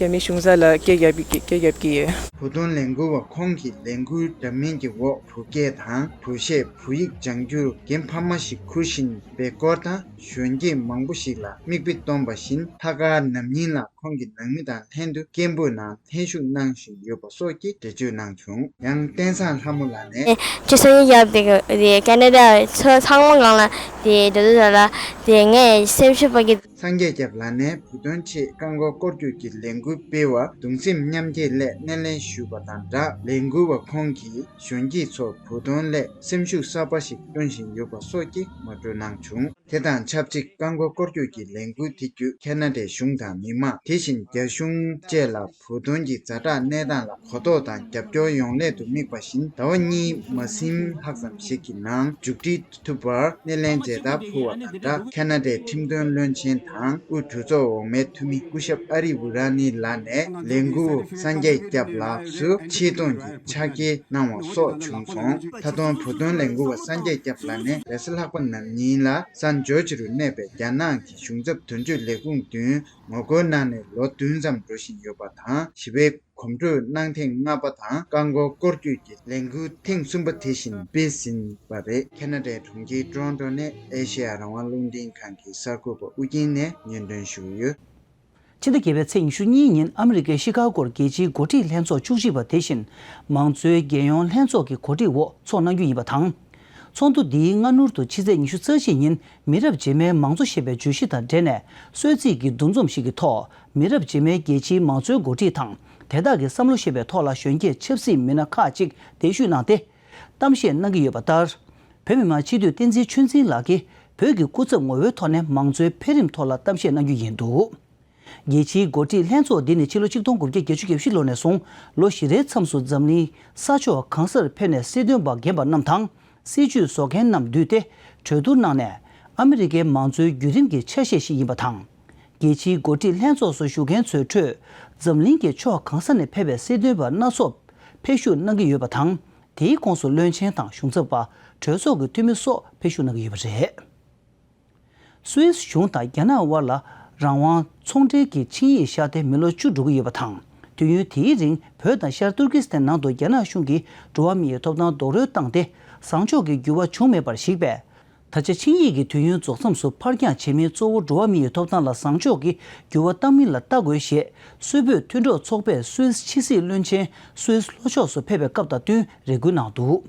རྒྱ་མི་གཞུང་ས་ལ་སྐད་རྒྱབ་ཀྱི་སྐད་རྒྱབ་ཀྱི་ཡོད། བོད་དོན་ལས་འགུལ་བ་ཁོང་གིས་ལས་འགུལ་འདྲ་མིན་གྱི་འོག་བོད་སྐད་དང་བོད་གཞས་བོད་ཡིག་སྦྱང་རྒྱུར་འགན་འཕར་མ་ཞིག་འཁུར་བཞིན་པའི་སྐོར་དང་། གཞོན་སྐྱེས་མང་པོ་ཞིག་ལ་མིག་དཔེ་སྟོན་པ་བཞིན། ལྷག་དཀར་ནམ་ཉིན་ལ་ཁོང་གི་ནང་མི་དང་ལྷན་དུ་སྐད་འབོད་ནང་ལྷན་ཞུགས་གནང་བཞིན་ཡོད་པ་སོགས་ཀྱི་འགྲེལ་བརྗོད་གནང་བྱུང་། ཡང་བསྟན་བཟང་ལྷ་མོ་ལགས་ནས། ཅི་སོ་ཡི་ཡབ་དེ་གི་དེ་ཁེ་ན་ཌ་ཚོ་ཚང་མ་གང་ལ་དེ་དེ་དུ་ད་ལ་དེ་ངས་སེམས་ཤུགས་པ་གི། སངས་རྒྱས་སྐྱབས་ལགས་ནས་བོད་དོན་ཆེད་རྐང་འཁོར་སྐོར་སྐྱོད་ཀྱི་ལས་འགུལ་སྤེལ་བར་གདུང་སེམས་མཉམ་སྐྱེད་སླད་སྣེ་ལེན་ཞུས་པ་དང་སྦྲགས། ལས་འགུལ་བ་ཁོང་གིས་གཞོན་སྐྱེས་ཚོར་བོད་དོན་སླད་སེམས་ཤུགས་གསར་པ་ཞིག་སྟོན་བཞིན་ཡོད་པ་སོགས་ཀྱི་ངོ་སྤྲོད་གནང་བྱུང་། དེ་དང་ཆབས་ཅིག་རྐང་འཁོར་སྐོར་སྐྱོད་ཀྱི་ལས་འགུལ་དེ་བརྒྱུད་ཁེ་ན་ཌའི་གཞུང་དང་མི་མང་། དེ་བཞིན་རྒྱ་གཞུང་བཅས་ལ་བོད་དོན་གྱི་ཛ་དྲག་གནས་སྟངས་ལ་གོ་རྟོགས་དང་རྒྱབ་སྐྱོར་ཡོང་སླད་དུ་དམིགས་པ་བཞིན། ཟླ་བ་གཉིས་མ་ཟིན་ལྷག་ཙམ་ཞིག་གི་ནང་མཇུག་སྒྲིལ་ཐུབ་པར་སྣེ་ལེན་མཛད་ཐབས་ཕུལ་བ་དང་སྦྲགས། ཁེ་ན་ཌའི་ཁྲིམས་དོན་བློན་ཆེན་དང་དབུས་གྲོས་ཚོགས་འོག་མའི་འཐུས་མི་སྐུ་ཞབས་ཨ་རི་བུ་ར་ནི་ལགས་ནས་ལས་འགུལ་བ་སངས་རྒྱས་སྐྱབས་ལགས་སུ་ཆེ་མཐོང་གི་ཕྱག་འཁྱེར་གནང་བ་སོགས་བྱུང་སོང་། ད་དུང་བོད་དོན་ལས་འགུལ་བ་སངས་རྒྱས་སྐྱབས་ལགས་ནས་རེས་གཟའ་ལྷག་པ་ནམ་ཉིན་ལ་སན་ཇོར་ཇི་རུ་གནས་པའི་རྒྱ་ནག་གི་གཞུང་ཚབ་དོན་གཅོད་ལས་ཁུངས་མདུན་ངོ་རྒོལ་གནང་ནས་ལོ་བདུན་ཙམ་འགྲོ་བཞིན་ཡོད་པ་དང་། ཞི་བའི་གོམ་བགྲོད་གནང་ཐེངས་ལྔ་པ་དང་རྐང་འཁོར་སྐོར་སྐྱོད་ཀྱི་ལས་འགུལ་ཐེངས་གསུམ་པ་དེ་བཞིན་སྤེལ་ཟིན་པ་རེད། ཁེ་ན་ཌའི་གྲོང་ཁྱེར་ཊོ་རོན་ཊོ་ནས་ཨེ་ཤེ་ཡ་རང་དབང་རླུང་འཕྲིན་ཁང་གི་གསར་འགོད་པ་ཨུ་རྒྱན་ནས་སྙན་སྒྲོན་ཞུ་གི་ཡོད། ཕྱི་ཟླ་བརྒྱད་པའི་ཚེས་ཉི་ཤུ་གཉིས་ཉིན་ཨ་མི་རི་ཀའི་ཤི་ཀ་གོར་རྒྱལ་སྤྱིའི་འགོ་ཁྲིད་ལྷན་ཚོགས་བཅུ་གཅིག་པ་དེ་བཞིན་མང་གཙོའི་རྒྱལ་ཡོངས་ལྷན་ཚོགས་ཀྱི་གོ་སྒྲིག་འོག་ཚོགས་གནང་རྒྱུ་ཡིན་པ་དང་། ཚོགས་འདུ་འདིའི་སྔ་སྣུར་དུ་ཕྱི་ཚེས་ཉི་ཤུ་རྩ་བཞི་ཉིན་མི་རབས་རྗེས་མའི་མང་གཙོ་ཞེས་པའི་བརྗོད་གཞི་དང་འབྲེལ་ནས་གསོལ་ཚིགས་ཀྱི་འདུ་འཛོམས་ཤིག་གི་ཐོག་མི་རབས་རྗེས་མའི་རྒྱལ་སྤྱིའི་མང་གཙོའི་འགོ་ཁྲིད་དང་དེ་དག་གི་བསམ་བློ་ཞེས་པའི་ཐོག་ལ་གཞོན་སྐྱེས་ཆབ་སྲིད་མི་སྣ་ཁག་ཅིག་གདན་ཞུས་གནང་སྟེ་གཏམ་བཤད་གནང་གི་ཡོད་པ་ལྟར། བོད་མི་མང་སྤྱི་འཐུས་བསྟན་འཛིན་ཆོས་འཛིན་ལགས་ཀྱིས་བོད་ཀྱི་སྐུ་ཚབ་ངོ་བོའི་ཐོག་ནས་མང་གཙོའི་འཕེལ་རིམ་ཐོག་ལ་གཏམ་བཤད་གནང་རྒྱུ་ཡིན་འདུག་རྒྱལ་སྤྱིའི་འགོ་ཁྲིད་ལྷན་ཚོགས་འདི་ནི་ཕྱི་ལོ་ཆིག་སྟོང་དགུ་བརྒྱ་བརྒྱད་ཅུ་གྱ་བཞི་ལོ་ནས་བཟུང་ལོ་བཞི་རེའི་མཚམས་སུ་འཛམ་གླིང་ས་ཕྱོགས་གང་སར་ཕེབས་ནས་སྲིད་དོན་པ་རྒན་པ་རྣམས་དང་སྲིད་བྱུས་བཟོ་མཁན་རྣམས་འདུས་ཏེ་གྲོས་བསྡུར་གནང་ནས་ཨ་མི་རི་ཀའི་མང་གཙོའི་བརྒྱུད་རིམ་གྱི་ཆ་ཤས་ཤིག་ཡིན་པ་དང་། རྒྱལ་སྤྱིའི་འགོ་ཁྲིད་ལྷན་ཚོགས་སུ་ཞུགས་མཁན་ཚོའི་ཁྲོད་འཛམ་གླིང་གི་ཕྱོགས་གང་ས་ནས་ཕེབས་པའི་སྲིད་དོན་པ་སྣ་ཚོགས་ཕེབས་ཞུགས་གནང་གི་ཡོད་པ་དང་དེའི་ཁོངས་སུ་བློན་ཆེན་དང་གཞུང་ཚབ་པ་གྲོས་ཚོགས་ཀྱི་འཐུས་མི་སོགས་ཕེབས་ཞུགས་གནང་གི་ཡོད་པ་རེད། སུད་སི་གཞུང་དང་རྒྱ་ནག་དབར་ལ་རང་དབང་ཚོང་འབྲེལ་གྱི་ཆིངས་ཡིག་བཞག་སྟེ་མི་ལོ་བཅུ་འགྲོ་གི་ཡོད་པ་དང་། དུས་ཡུན་དེའི་རིང་བོད་དང་ཤར་ཏུར་ཀི་སི་ཐན་ནང་དུ་རྒྱ་ནག་གཞུང་གིས་འགྲོ་བ་མིའི་ཐོབ་ཐང་རྡོག་རོལ་བཏང་སྟེ་བཟང་ཕྱོགས་ཀྱི་འགྱུར་བ་བྱུང་མེད་པར་གཞིགས་པས། ད་ཆ་ཆིངས་ཡིག་གི་དུས་ཡུན་རྫོགས་མཚམས་སུ་ཕར་འགྱངས་བྱེད་མིན་གཙོ་བོ་འགྲོ་བ་མིའི་ཐོབ་ཐང་ལ་བཟང་ཕྱོགས་ཀྱི་འགྱུར་བ་བཏང་མིན་ལ་ལྟ་དགོས་ཞེས་སུད་བོད་མཐུན་གྲོགས་ཚོགས་པས་སུད་སི་ཕྱི་སྲིད་བློན་ཆེན་སུད་སི་ལྷོ་ཕྱོགས་སུ་ཕེབས་པའི་སྐབས་དང་བསྟུན་རེ་སྐུལ་གནང་འདུག་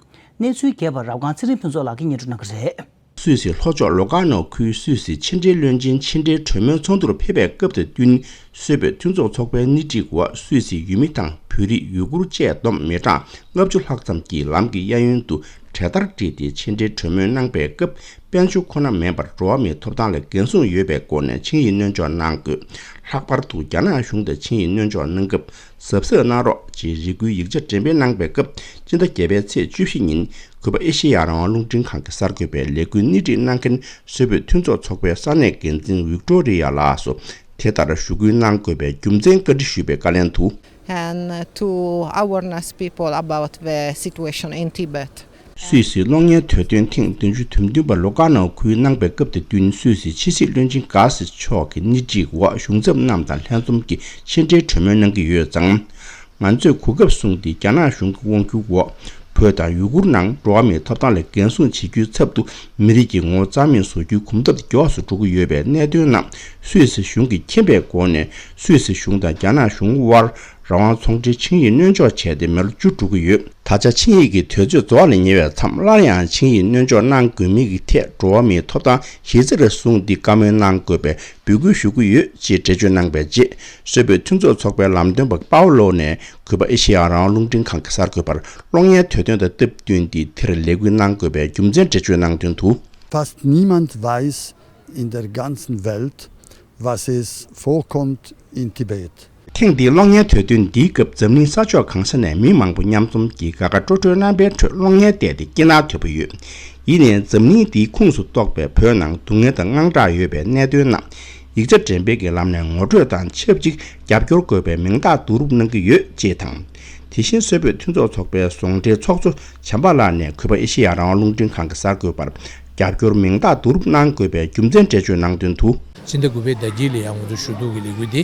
གནས་ཚུལ་རྒྱས་པ་རབ་སྒང་ཚེ་རིང་ཕུན་ཚོགས་ལགས་ཀྱིས་སྙན་སྒྲོན་གནང་གི་རེད། སུད་སི་ལྷོ་ཕྱོགས་ལོ་ཀ་ནོ་ཁུལ་སུད་སི་ཕྱི་འབྲེལ་བློན་ཆེན་ཕྱི་འབྲེལ་གྲོས་མོལ་ཚོགས་འདུར་ཕེབས་པའི་སྐབས་དང་བསྟུན། སུད་བོད་མཐུན་ཚོགས་ཚོགས་པའི་སྣེ་ཁྲིད་འོག་སུད་སི་ཡུལ་མི་དང་བོད་རིགས་ཡུ་གུར་བཅས་བསྡོམས་མི་གྲངས་ལྔ་བཅུ་ལྷག་ཙམ་གྱིས་ལམ་གྱི་གཡས་གཡོན་དུ་གྲལ་སྟར་བསྒྲིགས་ཏེ་ཕྱི་འབྲེལ་གྲོས་མོལ་གནང་པའི་སྐབས། དཔལ་འབྱོར་ཁོ་ན་མིན་པར་འགྲོ་བ་མིའི་ཐོབ་ཐང་ལ་འགན་སྲུང་ཡོད་པའི་སྒོ་ནས་ཆིངས་ཡིག་སྣོལ་འཇོག་གནང་དགོས། ལྷག་པར་དུ་རྒྱ་ནག་གཞུང་དང་ཆིངས་ཡིག་སྣོལ་འཇོག་གནང་སྐབས་གཟབ་གཟབ་གནང་རོགས་ཅེས་རེ་སྐུལ་ཡིག་ཆ་འགྲེམས་སྤེལ་གནང་པའི་སྐབས། སྤྱི་ཟླ་བརྒྱད་པའི་ཚེས་བཅུ་བཞི་ཉིན་གུས་པ་ཨེ་ཤེ་ཡ་རང་དབང་རླུང་འཕྲིན་ཁང་གི་གསར་འགོད་པས་ལས་འགུལ་སྣེ་ཁྲིད་གནང་མཁན་སུད་བོད་མཐུན་ཚོགས་ཚོགས་པའི་ས་གནས་འགན་འཛིན་ཝིག་ཏོ་རི་ཡ་ལགས་སུ་དེ་ལྟར་ཞུ་སྐུལ་གནང་དགོས་པའི་རྒྱུ་མཚན་བཀའ་འདྲི་ཞུས་པའི་བཀའ་ལན་དུ། And to awareness people about the situation in Tibet. སུད་སིའི་གློག་བརྙན་དུས་སྟོན་ཐེངས་བདུན་ཅུ་དོན་བདུན་པ་ལོ་ཀ་ནོ་ཁུལ་གནང་པའི་སྐབས་དང་བསྟུན། སུད་སིའི་ཕྱི་སྲིད་བློན་ཆེན་ག་སི་མཆོག་གི་སྣེ་ཁྲིད་འོག་གཞུང་ཚབ་རྣམས་དང་ལྷན་འཛོམས་ཀྱིས་ཕྱི་འབྲེལ་གྲོས་མོལ་གནང་གི་ཡོད་ཙང་། ང་ཚོས་གོ་སྐབས་བཟུང་སྟེ་རྒྱ་ནག་གཞུང་གི་དབང་སྒྱུར་འོག་བོད་དང་ཡུ་གུར་ནང་འགྲོ་བ་མིའི་ཐོབ་ཐང་ལ་འགན་སྲུང་བྱེད་རྒྱུའི་ཚབ་ཏུ། མི་རིགས་ཀྱི་ངོ་བོ་རྩ་མེད་བཟོ་རྒྱུའི་གོམ་སྟབས་མགྱོགས་སུ་འགྲོ་གི་ཡོད་པའི་གནད་དོན་རྣམས་སུད་སི་གཞུང་གིས་མཁྱེན་པའི་སྒོ་ནས། སུད་སི་གཞུང་དང་རྒྱ་ནག་གཞུང་དབར་རང་དབང་ཚོང་འབྲེལ་ཆིངས་ཡིག་སྣོལ་འཇོག་བྱས་ཏེ་མི་ལོ་བཅུ་འགྲོ་གི་ཡོད། ད་ཆ་ཆིངས་ཡིག་གི་དུས་ཚོད་རྫོགས་ལ་ཉེ་བའི་མཚམས། སླར་ཡང་ཆིངས་ཡིག་སྣོལ་འཇོག་གནང་དགོས་མིན་གྱི་ཐད་འགྲོ་བ་མིའི་ཐོབ་ཐང་གཞི་རྩར་བཟུང་སྟེ་བཀའ་མོལ་གནང་དགོས་པའི་འབོད་སྐུལ་ཞུ་གི་ཡོད་ཅེས་འགྲེལ་བརྗོད་གནང་པའི་རྗེས། སུད་བོད་མཐུན་ཚོགས་ཚོགས་པའི་ལམ་སྟོན་པ་པའོ་ལོ་ནས་གུས་པ་ཨེ་ཤེ་ཡ་རང་དབང་རླུང་འཕྲིན་ཁང་གི་གསར་འགོད་པར་གློག་བརྙན་དུས་སྟོན་དང་སྟབས་བསྟུན་ཏེ་དེར་ལས་འགུལ་གནང་དགོས་པའི་རྒྱུ་མཚན་འགྲེལ་བརྗོད་གནང་དོན་དུ། Fast niemand weiß in der ganzen Welt, was es vorkommt in Tibet. ཐེངས་འདིའི་གློག་བརྙན་དུས་སྟོན་འདིའི་སྐབས་འཛམ་གླིང་ས་ཕྱོགས་གང་ས་ནས་མི་མང་པོ་མཉམ་འཛོམས་ཀྱིས་དགའ་དགའ་སྤྲོ་སྤྲོའི་རྣམ་པའི་ཁྲོད་གློག་བརྙན་བལྟས་ཏེ་སྐྱིད་སྣང་དོད་པོ་ཡོད། ཡིན་ནའི་འཛམ་གླིང་འདིའི་ཁོངས་སུ་གཏོགས་པའི་བོད་ནང་སྡུག་བསྔལ་དང་དངངས་སྐྲག་ཡོད་པའི་གནད་དོན་རྣམས་ཡིག་ཆ་འགྲེམས་སྤེལ་གྱི་ལམ་ནས་ངོ་སྤྲོད་དང་ཆབས་ཅིག་རྒྱབ་སྐྱོར་དགོས་པའི་མིང་རྟགས་བསྡུ་རུབ་གནང་གི་ཡོད་ཅེས་དང་། དེ་བཞིན་སུད་བོད་མཐུན་ཚོགས་ཚོགས་པའི་ཟུང་འབྲེལ་ཚོགས་གཙོ་བྱམས་པ་ལགས་ནས་གུས་པ་ཨེ་ཤེ་ཡ་རང་དབང་རླུང་འཕྲིན་ཁང་གི་གསར་འགོད་པར་རྒྱབ་སྐྱོར་མིང་རྟགས་བསྡུ་རུབ་གནང་དགོས་པའི་རྒྱུ་མཚན་འགྲེལ་བརྗོད་གནང་དོན་དུ། ཕྱི་ཟླ་དགུ་པའི་ཟླ་དཀྱིལ་ལ་ཡང་ང་ཚོ་ཞུ་གཏུག་གི་ལས་འགུལ་འདི་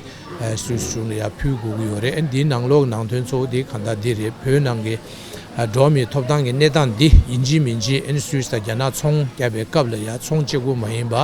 སུད་སི་གཞུང་ལ་ཡང་ཕུལ་དགོས་ཀྱི་ཡོད་རེད། འདིའི་ནང་ལོགས་ནང་དོན་གཙོ་བོ་འདི་གང་ལྟར་འདི་རེད། བོད་ནང་གི་འགྲོ་བ་མིའི་ཐོབ་ཐང་གི་གནས་སྟངས་འདི་ཡིན་གཅིག་མིན་གཅིག་སུད་སི་དང་རྒྱ་ནག་ཚོང་རྒྱག་པའི་སྐབས་ལ་ཡང་ཚོང་གཅིག་པུ་མ་ཡིན་པ།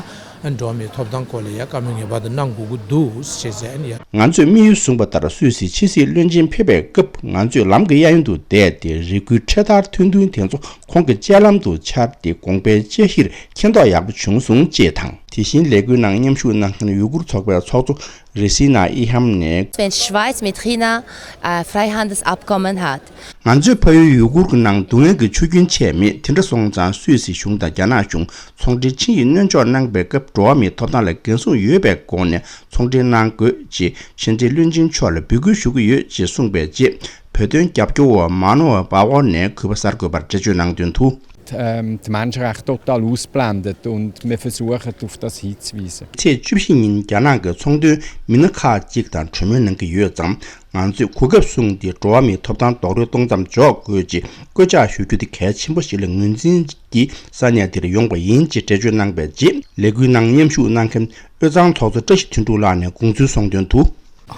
འགྲོ་བ་མིའི་ཐོབ་ཐང་སྐོར་ལ་ཡང་བཀའ་མོལ་ངེས་པར་དུ་གནང་དགོས་ཀྱི་འདུག་ཅེས་ཟེར་ཡང་། ང་ཚོས་དམིགས་ཡུལ་བཟུང་པ་ལྟར་སུད་སིའི་ཕྱི་སྲིད་བློན་ཆེན་ཕེབས་པའི་སྐབས་ང་ཚོས་ལམ་གྱི་གཡས་གཡོན་དུ་བསྡད་དེ་རེ་སྐུལ་འཕྲེད་དར་ཐུང་ཐུང་དེ་ཚོ་ཁོང་གི་སྤྱན་ལམ་དུ་འཕྱར་ཏེ་དགོངས་པའི་དཔྱད་གཞིར་མཁྱེན་རྟོགས་ཡག་པོ་བྱུང་སོང་ཅེས་དང་། དེ་བཞིན་ལས་འགུལ་ནང་མཉམ་ཞུགས་གནང་མཁན་ཡུ་གུར་ཚོགས་པའི་ཚོགས་གཙོ་རེ་སི་ན་ཨི་ཧམ་ནས། Wenn Schweiz mit China, äh, Freihandelsabkommen hat. ང་ཚོའི་ཕ་ཡུལ་ཡུ་གུར་གྱི་ནང་སྡུག་བསྔལ་གྱི་ཆུ་རྒྱུན་ཆད་མེད། དེ་འདྲ་སོང་ཙང་སུད་སི་གཞུང་དང་རྒྱ་ནག་གཞུང་ཚོང་འབྲེལ་ཆིངས་ཡིག་སྣོལ་འཇོག་གནང་པའི་སྐབས་འགྲོ་བ་མིའི་ཐོབ་ཐང་ལ་འགན་སྲུང་ཡོད་པའི་སྒོ་ནས་ཚོང་འབྲེལ་གནང་དགོས་ཅེས་ཕྱི་འབྲེལ་བློན་ཆེན་མཆོག་ལ་འབོད་སྐུལ་ཞུ་གི་ཡོད་ཅེས་གསུངས་པའི་རྗེས། བོད་དོན་རྒྱབ་སྐྱོར་བ་མ་ནོ་བ་པ་ཝོ་ནས་གུས་པ་གསར་འགོད་པར་འགྲེལ་བརྗོད་གནང་དོན་དུ། Ähm, die Menschenrechte total ausblendet und wir versuchen, auf das hinzuweisen. ཚེས་བཅུ་བཞི་ཉིན་རྒྱ་ནག་གི་ཚོང་དོན་མི་སྣ་ཁག་ཅིག་དང་གྲོས་མོལ་གནང་གི་ཡོད་ཙང་། ང་ཚོས་གོ་སྐབས་བཟུང་སྟེ་འགྲོ་བ་མིའི་ཐོབ་ཐང་རྡོག་རོལ་གཏོང་མཚམས་འཇོག་དགོས་ཅེས་སྐུལ་ལྕག་ཞུ་རྒྱུ་དེ་གལ་ཆེན་པོ་ཞིག་ལ་ངོས་འཛིན་གྱིས་ས་གནས་འདིར་ཡོང་བ་ཡིན་ཅེས་འགྲེལ་བརྗོད་གནང་པའི་རྗེས། ལས་འགུལ་ནང་མཉམ་ཞུགས་གནང་མཁན་དབུས་གཙང་ཚོགས་གཙོ་བཀྲ་ཤིས་དོན་གྲུབ་ལགས་ནས་དགོངས་ཚུལ་གསུངས་དོན་དུ།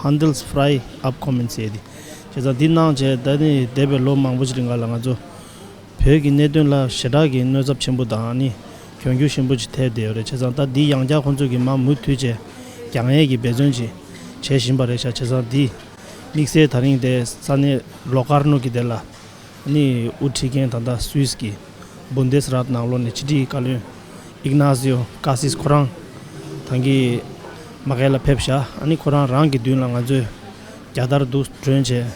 Handelsfreiabkommen ཟེར་ཏེ། བྱས་ཙང་འདི་གནང་བྱས་ད་ནི་འདས་པའི་ལོ་མང་པོ་ཞིག་རིང་ག་ལ་ང་ཚོ་བོད་ཀྱི་གནད་དོན་ལ་ཞེ་དྲག་གི་གནོད་ཚབས་ཆེན་པོ་དང་ནི་གྱོང་གུད་ཆེན་པོ་ཞིག་ཐེབས་བསྡད་ཡོད་རེད། བྱས་ཙང་ད་འདི་ཡང་བསྐྱར་ཁོང་ཚོ་གིས་མ་མུ་མཐུད་བྱས་རྒྱག་ཡས་ཀྱི་འབད་བརྩོན་ཅིག་བྱེད་བཞིན་པ་རེད་ཤག་བྱས་ཙང་འདི་དམིགས་བསལ་ད་རིང་དེ་ས་གནས་ལོ་ཀར་ནོ་གི་དེ་ལ་ནི་དབུ་ཁྲིད་མཁན་ད་ལྟ་སུད་སི་གི་བུན་དེས་རཱད་ནང་ལོགས་ནས་ཕྱི་དྲིལ་བཀའ་བློན་ཨིག་ནཱ་སི་ཡོ་ཀ་སིས་ཁོ་རང་ད་གིན་མ་གི་ལ་ཕེབས་ཤག་ཨ་ནི་ཁོ་རང་རང་གི་མདུན་ལ་ང་ཚོས་རྒྱལ་དར་འདུག་སྒྲོན་བྱས།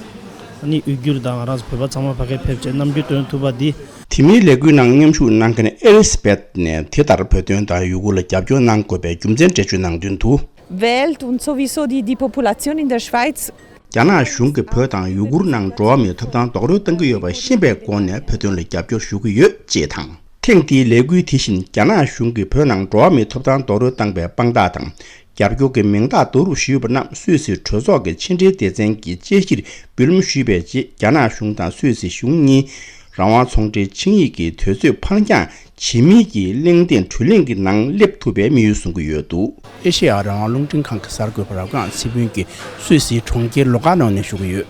ཨ་ནི་དབུས་འགྱུར་དང་ང་རང་ཚོ་བོད་པ་ཚང་མ་ཕ་གིར་ཕེབས་བྱས་རྣམ་འགྱུར་སྟོན་ཐུབ་པ་འདི། དེ་མིན་ལས་འགུལ་ནང་མཉམ་ཞུགས་གནང་མཁན་ཨེ་ལི་སི་བེད་ནས་དེ་ལྟར་བོད་དོན་དང་ཡུ་གུར་ལ་རྒྱབ་སྐྱོར་གནང་དགོས་པའི་རྒྱུ་མཚན་འགྲེལ་བརྗོད་གནང་དོན་དུ། Welt und sowieso die, die Population in der Schweiz. རྒྱ་ནག་གཞུང་གིས་བོད་དང་ཡུ་གུར་ནང་འགྲོ་བ་མིའི་ཐོབ་ཐང་རྡོག་རོལ་གཏོང་གི་ཡོད་པ་ཤེས་པའི་སྒོ་ནས་བོད་དོན་ལ་རྒྱབ་སྐྱོར་ཞུ་གི་ཡོད་ཅེས་དང་། ཐེངས་འདིའི་ལས་འགུལ་དེ་བཞིན་རྒྱ་ནག་གཞུང་གིས་བོད་ནང་འགྲོ་བ་མིའི་ཐོབ་ཐང་རྡོག་རོལ་བཏང་པའི་དཔང་རྟགས་དང་། རྒྱབ་སྐྱོར་གྱི་མིང་རྟགས་བསྡུ་རུབ་ཞུས་པ་རྣམས་སུད་སི་གྲོས་ཚོགས་ཀྱི་ཕྱི་འབྲེལ་སྡེ་ཚན་གྱི་དཔྱད་གཞིར་འབུལ་ལམ་ཞུས་པའི་རྗེས། རྒྱ་ནག་གཞུང་དང་སུད་སི་གཞུང་གཉིས་རང་དབང་ཚོང་འབྲེལ་ཆིངས་ཡིག་གི་དུས་ཚོད་ཕར་འགྱངས་བྱེད་མིན་གྱི་གླེང་སྟེགས་གྲོས་གླེང་གི་ནང་སླེབས་ཐུབ་པའི་དམིགས་ཡུལ་བཟུང་གི་ཡོད་འདུག་ཨེ་ཤེ་ཡ་རང་དབང་རླུང་འཕྲིན་ཁང་གི་གསར་འགོད་པ་རབ་སྒང་ཚེ་ཕུན་གྱིས་སུད་སིའི་གྲོང་ཁྱེར་ལོ་ཀ་ནོ་ནས་ཞུ་གི་ཡོད།